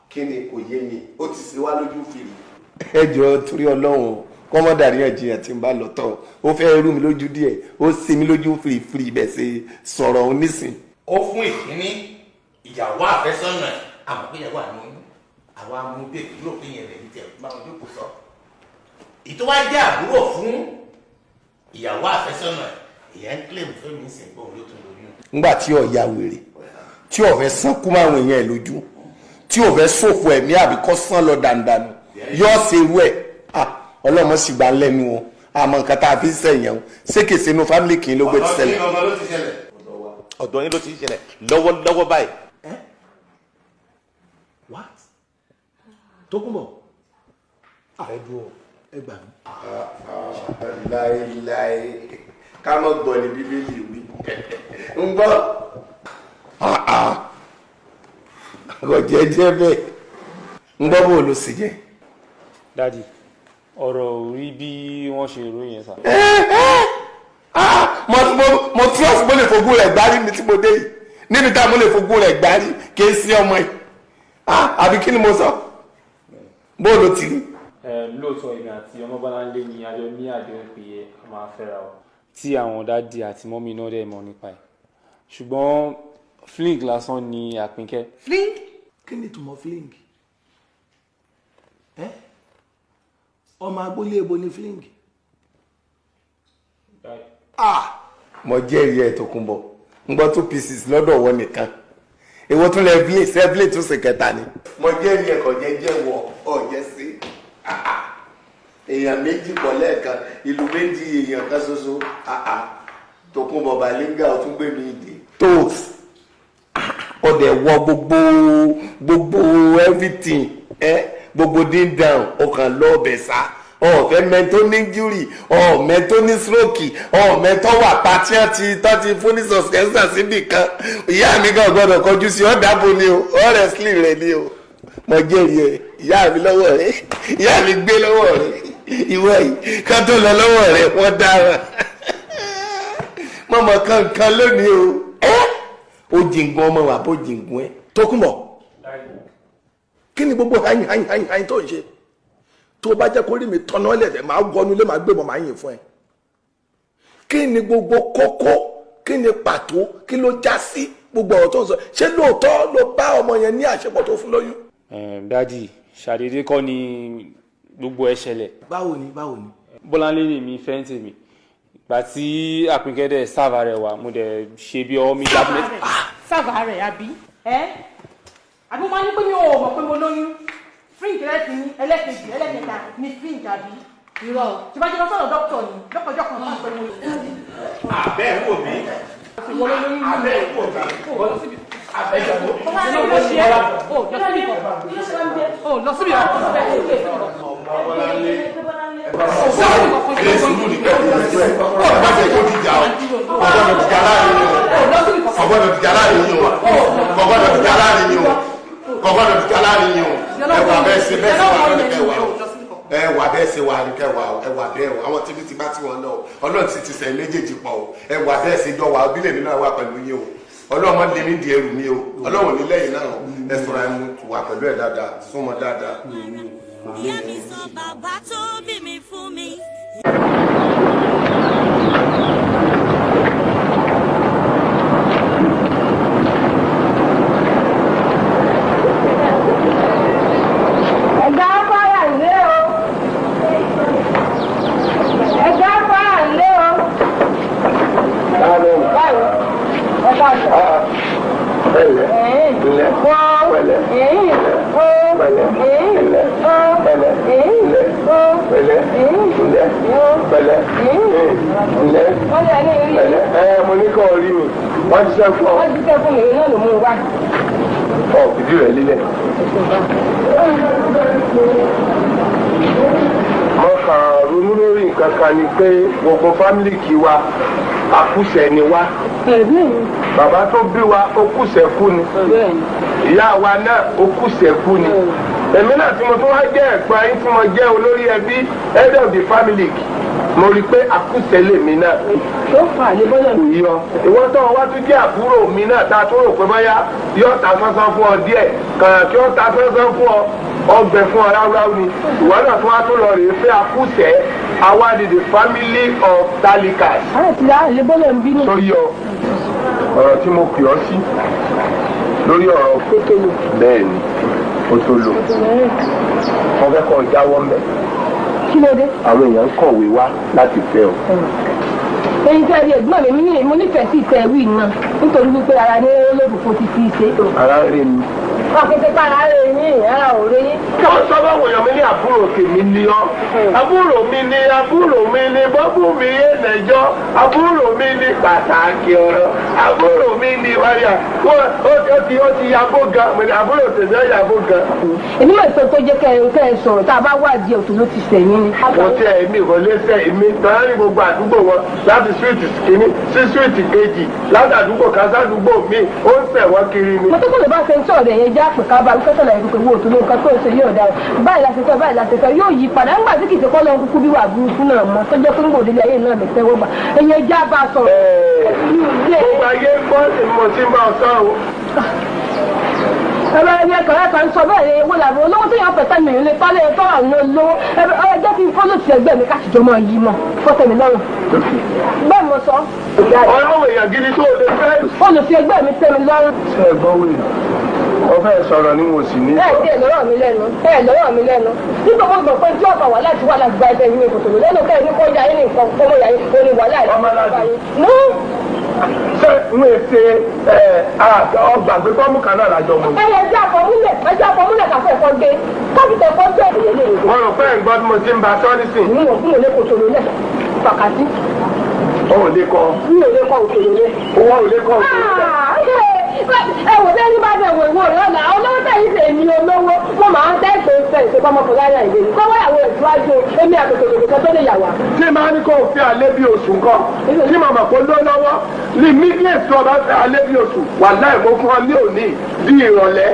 Kí ni kò yé mi, ó ti ṣe wá lójú fìrí. Ẹ jọ̀ọ́ torí Ọlọ́run, kọ́mọ́dà àríyànjiyàn tí ń bá lọ tán, ó fẹ́ rú mi lójú díẹ̀, ó ṣe mi lójú fìrìfìrì bẹ́ẹ̀ ṣe sọ̀rọ̀ òun nísìn. Ó fún ìkíní ìyàwó àfẹ́sọ́nà ẹ̀, àmọ́ pé ìyàwó àná oyún, àwa mú bẹ́ẹ̀ kúrò pé yẹn lẹ́yìn tẹ̀ bá wọn jókòó sọ. Ìtọ́ wá jẹ́ àbúrò fún ìyàwó àfẹ́sọ́nà ẹ̀, ìyẹn ń kílèmù fún mi sìn pé òun ló tún lóyún. Ńgbà tí ó ya wèrè, tí ó fẹ́ sán kú máwọn èèyàn ẹ̀ lójú, tí ó fẹ́ ṣòfò ẹ̀mí àbí kọ́ sán lọ dànùdànù, yóò ṣe irú ẹ̀. Ọlọ́mọ sì gbà lẹ́nu o, àmọ́ nǹkan tá a fi ń sẹ̀yìn o, ṣékèsè inú fámìlì kì í ló gbé ti ṣẹlẹ̀. Ọ̀dọ̀ yín ló ti ṣẹlẹ̀ lọ́wọ́lọ́wọ́ báyìí. What? Tókunbọ̀, ẹ dúró, ẹ gbà mí. Láéláé, ká mọ̀ gbọ́ ní Bíbélì wí. Ń gbọ́. Kò jẹ́jẹ́ bẹ́ẹ̀. Ń gbọ́ bó ló sì jẹ́. Dádì, ọ̀rọ̀ ò rí bí wọ́n ṣe ròyìn yẹn sà. Mo trust mo lè fogún rẹ̀ gbárí mi tí mo dé yìí. Níbi tá mo lè fogún rẹ̀ gbárí kì í sí ọmọ yìí. Àbí kí ni mo sọ? Bó ló ti rí? Lóòótọ́ èmi àti Ọmọbọ́láńlé ni a jọ ní àdéhùn pé a máa fẹ́ra wa. Tí àwọn dádì àti mọ́mí náà dẹ̀ mọ̀ nípa ẹ̀. Ṣùgbọ́n fling lásán ni Àpínkẹ́. Fling? Kí ni ìtumọ̀ fling? Ọmọ agboolé ebo ni fling. Mo jẹ́rìí ẹ̀ Tòkunbọ̀, ń gbọ́ 2 pieces lọ́dọ̀ wọn nìkan. Èwo tún lẹ bílẹ̀ sẹ́bílẹ̀ tún sì kẹta ni. Mo jẹ́rìí ẹ̀ kọ̀ jẹ́jẹ́ wọ ọ̀jẹ́ sí. Èèyàn méjì pọ̀ lẹ́ẹ̀kan, ìlú méjì èèyàn kan ṣoṣo. Tòkunbọ̀ Bàlíngà ó tún gbé mi ìdè. Tó ọdẹ wọ gbogbo everything gbogbo dín down ọkàn lọ ọbẹ̀ sá. Ọ̀fẹ́ mẹ́tò ní júrì, ọ̀mẹ́tò ní stroke, ọ̀mẹ́tò wà pàtí àti tọ́tí fún ní sọ̀sẹ̀nsà síbì kan. Ìyá mi kan gbọ́dọ̀ kọjú sí ọ̀dàbò ni o, ọ̀rẹ́sìlì rẹ̀ ni o. Mo jẹ́rìí ẹ̀, ìyá mi lọ́wọ́ rẹ̀, ìyá mi gbé lọ́wọ́ rẹ̀, ìwọ yìí ká tó lọ lọ́wọ́ rẹ̀ wọ́n dára. Mọ̀mọ́ kankan lónìí o, ó jìngún ọmọ wà bó jìngún ẹ. Tókunbọ̀, kí ni gbogbo hayin hayin hayin hayin tó ń ṣe? Tó bá jẹ́ kó rí mi tọ́nà lẹ̀dẹ̀ máa wọnú lé máa gbébọn máa yìn fún ẹ. Kí ni gbogbo kókó, kí ni pàtó, kí ló já sí gbogbo ọ̀rọ̀ tó ń sọ? Ṣé lóòótọ́ ló bá ọmọ yẹn ní àṣepọ̀ tó fún lóyún? Dádì, ṣàdédé kọ́ ni gbogbo ẹ ṣẹlẹ̀. Báwo ni báwo ni? Bọ́láńlé ni mi fẹ́ ń tèmi. Ìgbà tí Àpínkẹ́ dẹ̀ sáàvà rẹ̀ wá, mo dẹ̀ ṣe bí ọwọ́ mi dábìlẹ̀. Sáàvà rẹ̀ àbí? Àbí mo máa ní pé mi ò mọ̀ pé mo lóyún? Fíǹkì lẹ́sìn ẹlẹ́kejì ẹlẹ́kẹta ni fíǹkì àbí irọ́ tí bá jẹ́ lọ sọ̀rọ̀ dókítà ni dókítà kan fún pé mo. Abẹ́ ń wò mí. Abẹ́ ń wò mí. Abẹ́ ń wò mí. Lọ síbi Ọmọbọ́láńlé. Ẹ sùúrù ní kẹ́kọ̀ọ́ ọ̀rọ̀ bá ṣe kó dìjà o. Ọgbọ́dọ̀ dìjà láàrin yín o. Ọgbọ́dọ̀ dìjà láàrin yín o. Ọgbọ́dọ̀ dìjà láàrin yín o. Kọ̀gbọ́dọ̀ dìjà láàrin yín o. Ẹwà bẹ́ẹ̀ ṣe bẹ́ẹ̀ ṣe wà lónìí kẹwàá o. Ẹwà bẹ́ẹ̀ ṣe wà ní kẹwàá o. Ẹwà bẹ́ẹ̀ o. Àwọn tíbi ti bá tí wọn lọ o. Ọlọ́run ti ti sẹ́yìn méjèèjì pọ̀ o. Ẹwà bẹ́ẹ̀ ṣe jọ wà obílẹ̀ mi náà wà pẹ̀lú yín o. Ọlọ́run mọ́ lé mi di ẹrù mi o. Ọlọ́run ní lẹ́yìn náà ẹ sọ̀rọ̀ ẹmu wà pẹ̀lú ẹ̀ dáadáa, súnmọ́ dáadáa. Ìyá mi sọ bàbá tó bí mi fún mi. Mo ní kọ́ rí mi, wọ́n ti sẹ́ fún ọ. Wọ́n ti sẹ́ fún mi, náà ló mú un wá. Ọ fìdí rẹ̀ lílẹ̀. Mo kàn ronú lórí nǹkan kan ni pé gbogbo fámìlì kì wa àkúṣẹ̀ ni wá. Bàbá tó bí wa ó kúṣẹ̀ kú ni. Ìyá wa náà ó kúṣẹ̀ kú ni. Èmi náà tí mo tún wá jẹ́ ẹ̀gbọ́n yín tí mo jẹ́ olórí ẹbí head of the family, mo rí i pé àkúṣẹ̀ lèmi náà. Tó fà lè bọ́lá. Kò yọ. Ìwọ tó wá tún jẹ́ àbúrò mi náà tá a tún rò pé bóyá yóò ta sánsán fún ọ díẹ̀ kàrà kí ó ta sánsán fún ọ ọgbẹ fún ọ ráúráú ni. Ìwọ náà tún wá tún lọ rèé fẹ́ àkúṣẹ̀ àwa ni the family of talikas. Àti àlè bọ́lá ń bínú. Tó yọ ọ̀rọ̀ tí mo pè ọ́ sí lórí ọ̀rọ̀ kótólù. Bẹ́ẹ̀ ni kótólù. Mo fẹ́ kọ́ jáwọ́ mbẹ́. Kí ló dé? Àwọn èèyàn ń kọ̀wé wá láti fẹ́ ọ. Ẹyin tẹ́ ẹ ẹ̀gbọ́n mi ní mo nífẹ̀ẹ́ sí ìtẹ́ ìwé náà nítorí wípé ara ní olóògùn ti fi ṣe. Ara ń rí mi. Wọ́n kété para rẹ̀ yín, ara ò rí yín. Kí wọ́n sọ fún àwọn èèyàn mi ní àbúrò tèmi ni ọ́. Àbúrò mi ni àbúrò mi ni bọ́bú mi yé nẹjọ́. Àbúrò mi ni pàtàkì ọ̀rọ̀. Àbúrò mi ni wáyà. Ó ti yàgò gan. Àbúrò tèmi ó yàgò gan. Èmi mọ̀ ìsọ tó jẹ́ kẹ́ ẹ sọ̀rọ̀ tá a bá wádìí ọ̀tún ló ti sẹ̀yìn ni. Mo tẹ èmi kò lè sẹ́ èmi tán ní gbogbo àdúgbò wọn láti súwìtì kìíní sí súwìtì kejì láti àdúgbò kan sádùúgbò míì ó ń sẹ̀ wọ́n kiri ni. Mo tó kò lè bá ṣe ń sọ̀rọ̀ ẹ̀yẹ já pè ká bá wípé sọ̀rọ̀ ẹ̀kọ́ wo òtún nǹkan tó ń ṣe yóò dáa báyìí láti sọ báyìí láti sọ yóò yí padà nígbà tí kìí ṣe kọ́ lọ́n kúkú bí wà burúkú náà mọ́ tó jẹ́ pé ń gbòdì ayé náà lè tẹ́wọ́ gbà ẹ̀yẹ já bá a sọ̀rọ̀. Gbogbo ayé ń gbọ́ mo ti ń bá ọ sọ o. Ẹ̀rọ ẹni ẹ̀kọ́ ẹ̀kọ́ ń sọ bẹ́ẹ̀ ni owó làbọ̀ olówó tó yàn pẹ̀tẹ́ mi lè pálẹ̀ tó wà ní olówó. Ẹ jẹ́ kí n fọ́lọ́ sí ẹgbẹ́ mi káṣíjọ máa yí mọ́ fọ́tẹ̀ mi lọ́rùn. Bẹ́ẹ̀ mo sọ. Ọlọ́wọ̀ èèyàn gidi tó lè fẹ́. Olùsí ẹgbẹ́ mi tẹ́ mi lọ́rùn. Ṣé ẹ gbọ́ wèrè? Ọ fẹ́ sọ̀rọ̀ ni mo sì ní. Ẹ tiẹ̀ lọ́rọ̀ mi lẹ́nu, ẹ lọ́rọ̀ mi lẹ́nu. Nígbà mo gbọ́ pé tí ọ̀pọ̀ wà láti wà láti gba ẹgbẹ́ yín kòtò lẹ́nu kẹ́ ní kó ya yín nìkan kó mọ̀ ya yín orin wà láì. Mú. Ṣé n ṣe ọgbà pé fọ́ọ̀mù kan náà lájọ mọ̀? Ẹ yẹ jẹ́ àfọ̀múlẹ̀, ẹ jẹ́ àfọ̀múlẹ̀ kàfẹ́ ẹ̀fọ́ gbé. Káfíńtẹ̀ ẹ̀fọ́ gbé. Wọ́n rò pé ǹgbọ́n tí mo ti ń ba sọ́ nísìn. Mi ò fún òlé kòtò lólẹ̀. Pàkàtí. O ò lè kọ. Mi ò lè kọ òkèlè lé. Owó ò lè kọ òkèlè lé. Ẹ wò bẹ́ẹ̀ ní bá bẹ̀ wò ìwọ rẹ̀ ọ̀la olówó tẹ̀yìn tẹ̀ ní olówó mo máa ń tẹ́sán fẹ́ ìṣe bọ́mọkùnrin láyà ìwé mi kọ́wọ́ ìyàwó ẹ̀ síwájú èmi àtòkòtò kan tó lè yà wá. Tí màá ní kó o fi alẹ́ bí oṣù nǹkan tí màmá kó ló lọ́wọ́ ní mídíẹ̀sì tó o bá fẹ́ alẹ́ bí oṣù wà láì mo fún ọ ní òní bí ìrọ̀lẹ́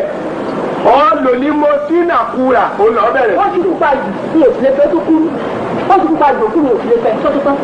ọ lò ní mo sí nàkúrà ó lọ bẹ̀rẹ̀. Wọ́n ti kúpa jù mi ò sì lè fẹ́ tó kúrú, wọ́n ti kúpa jù kú mi ò sì lè fẹ́ tó tó tán.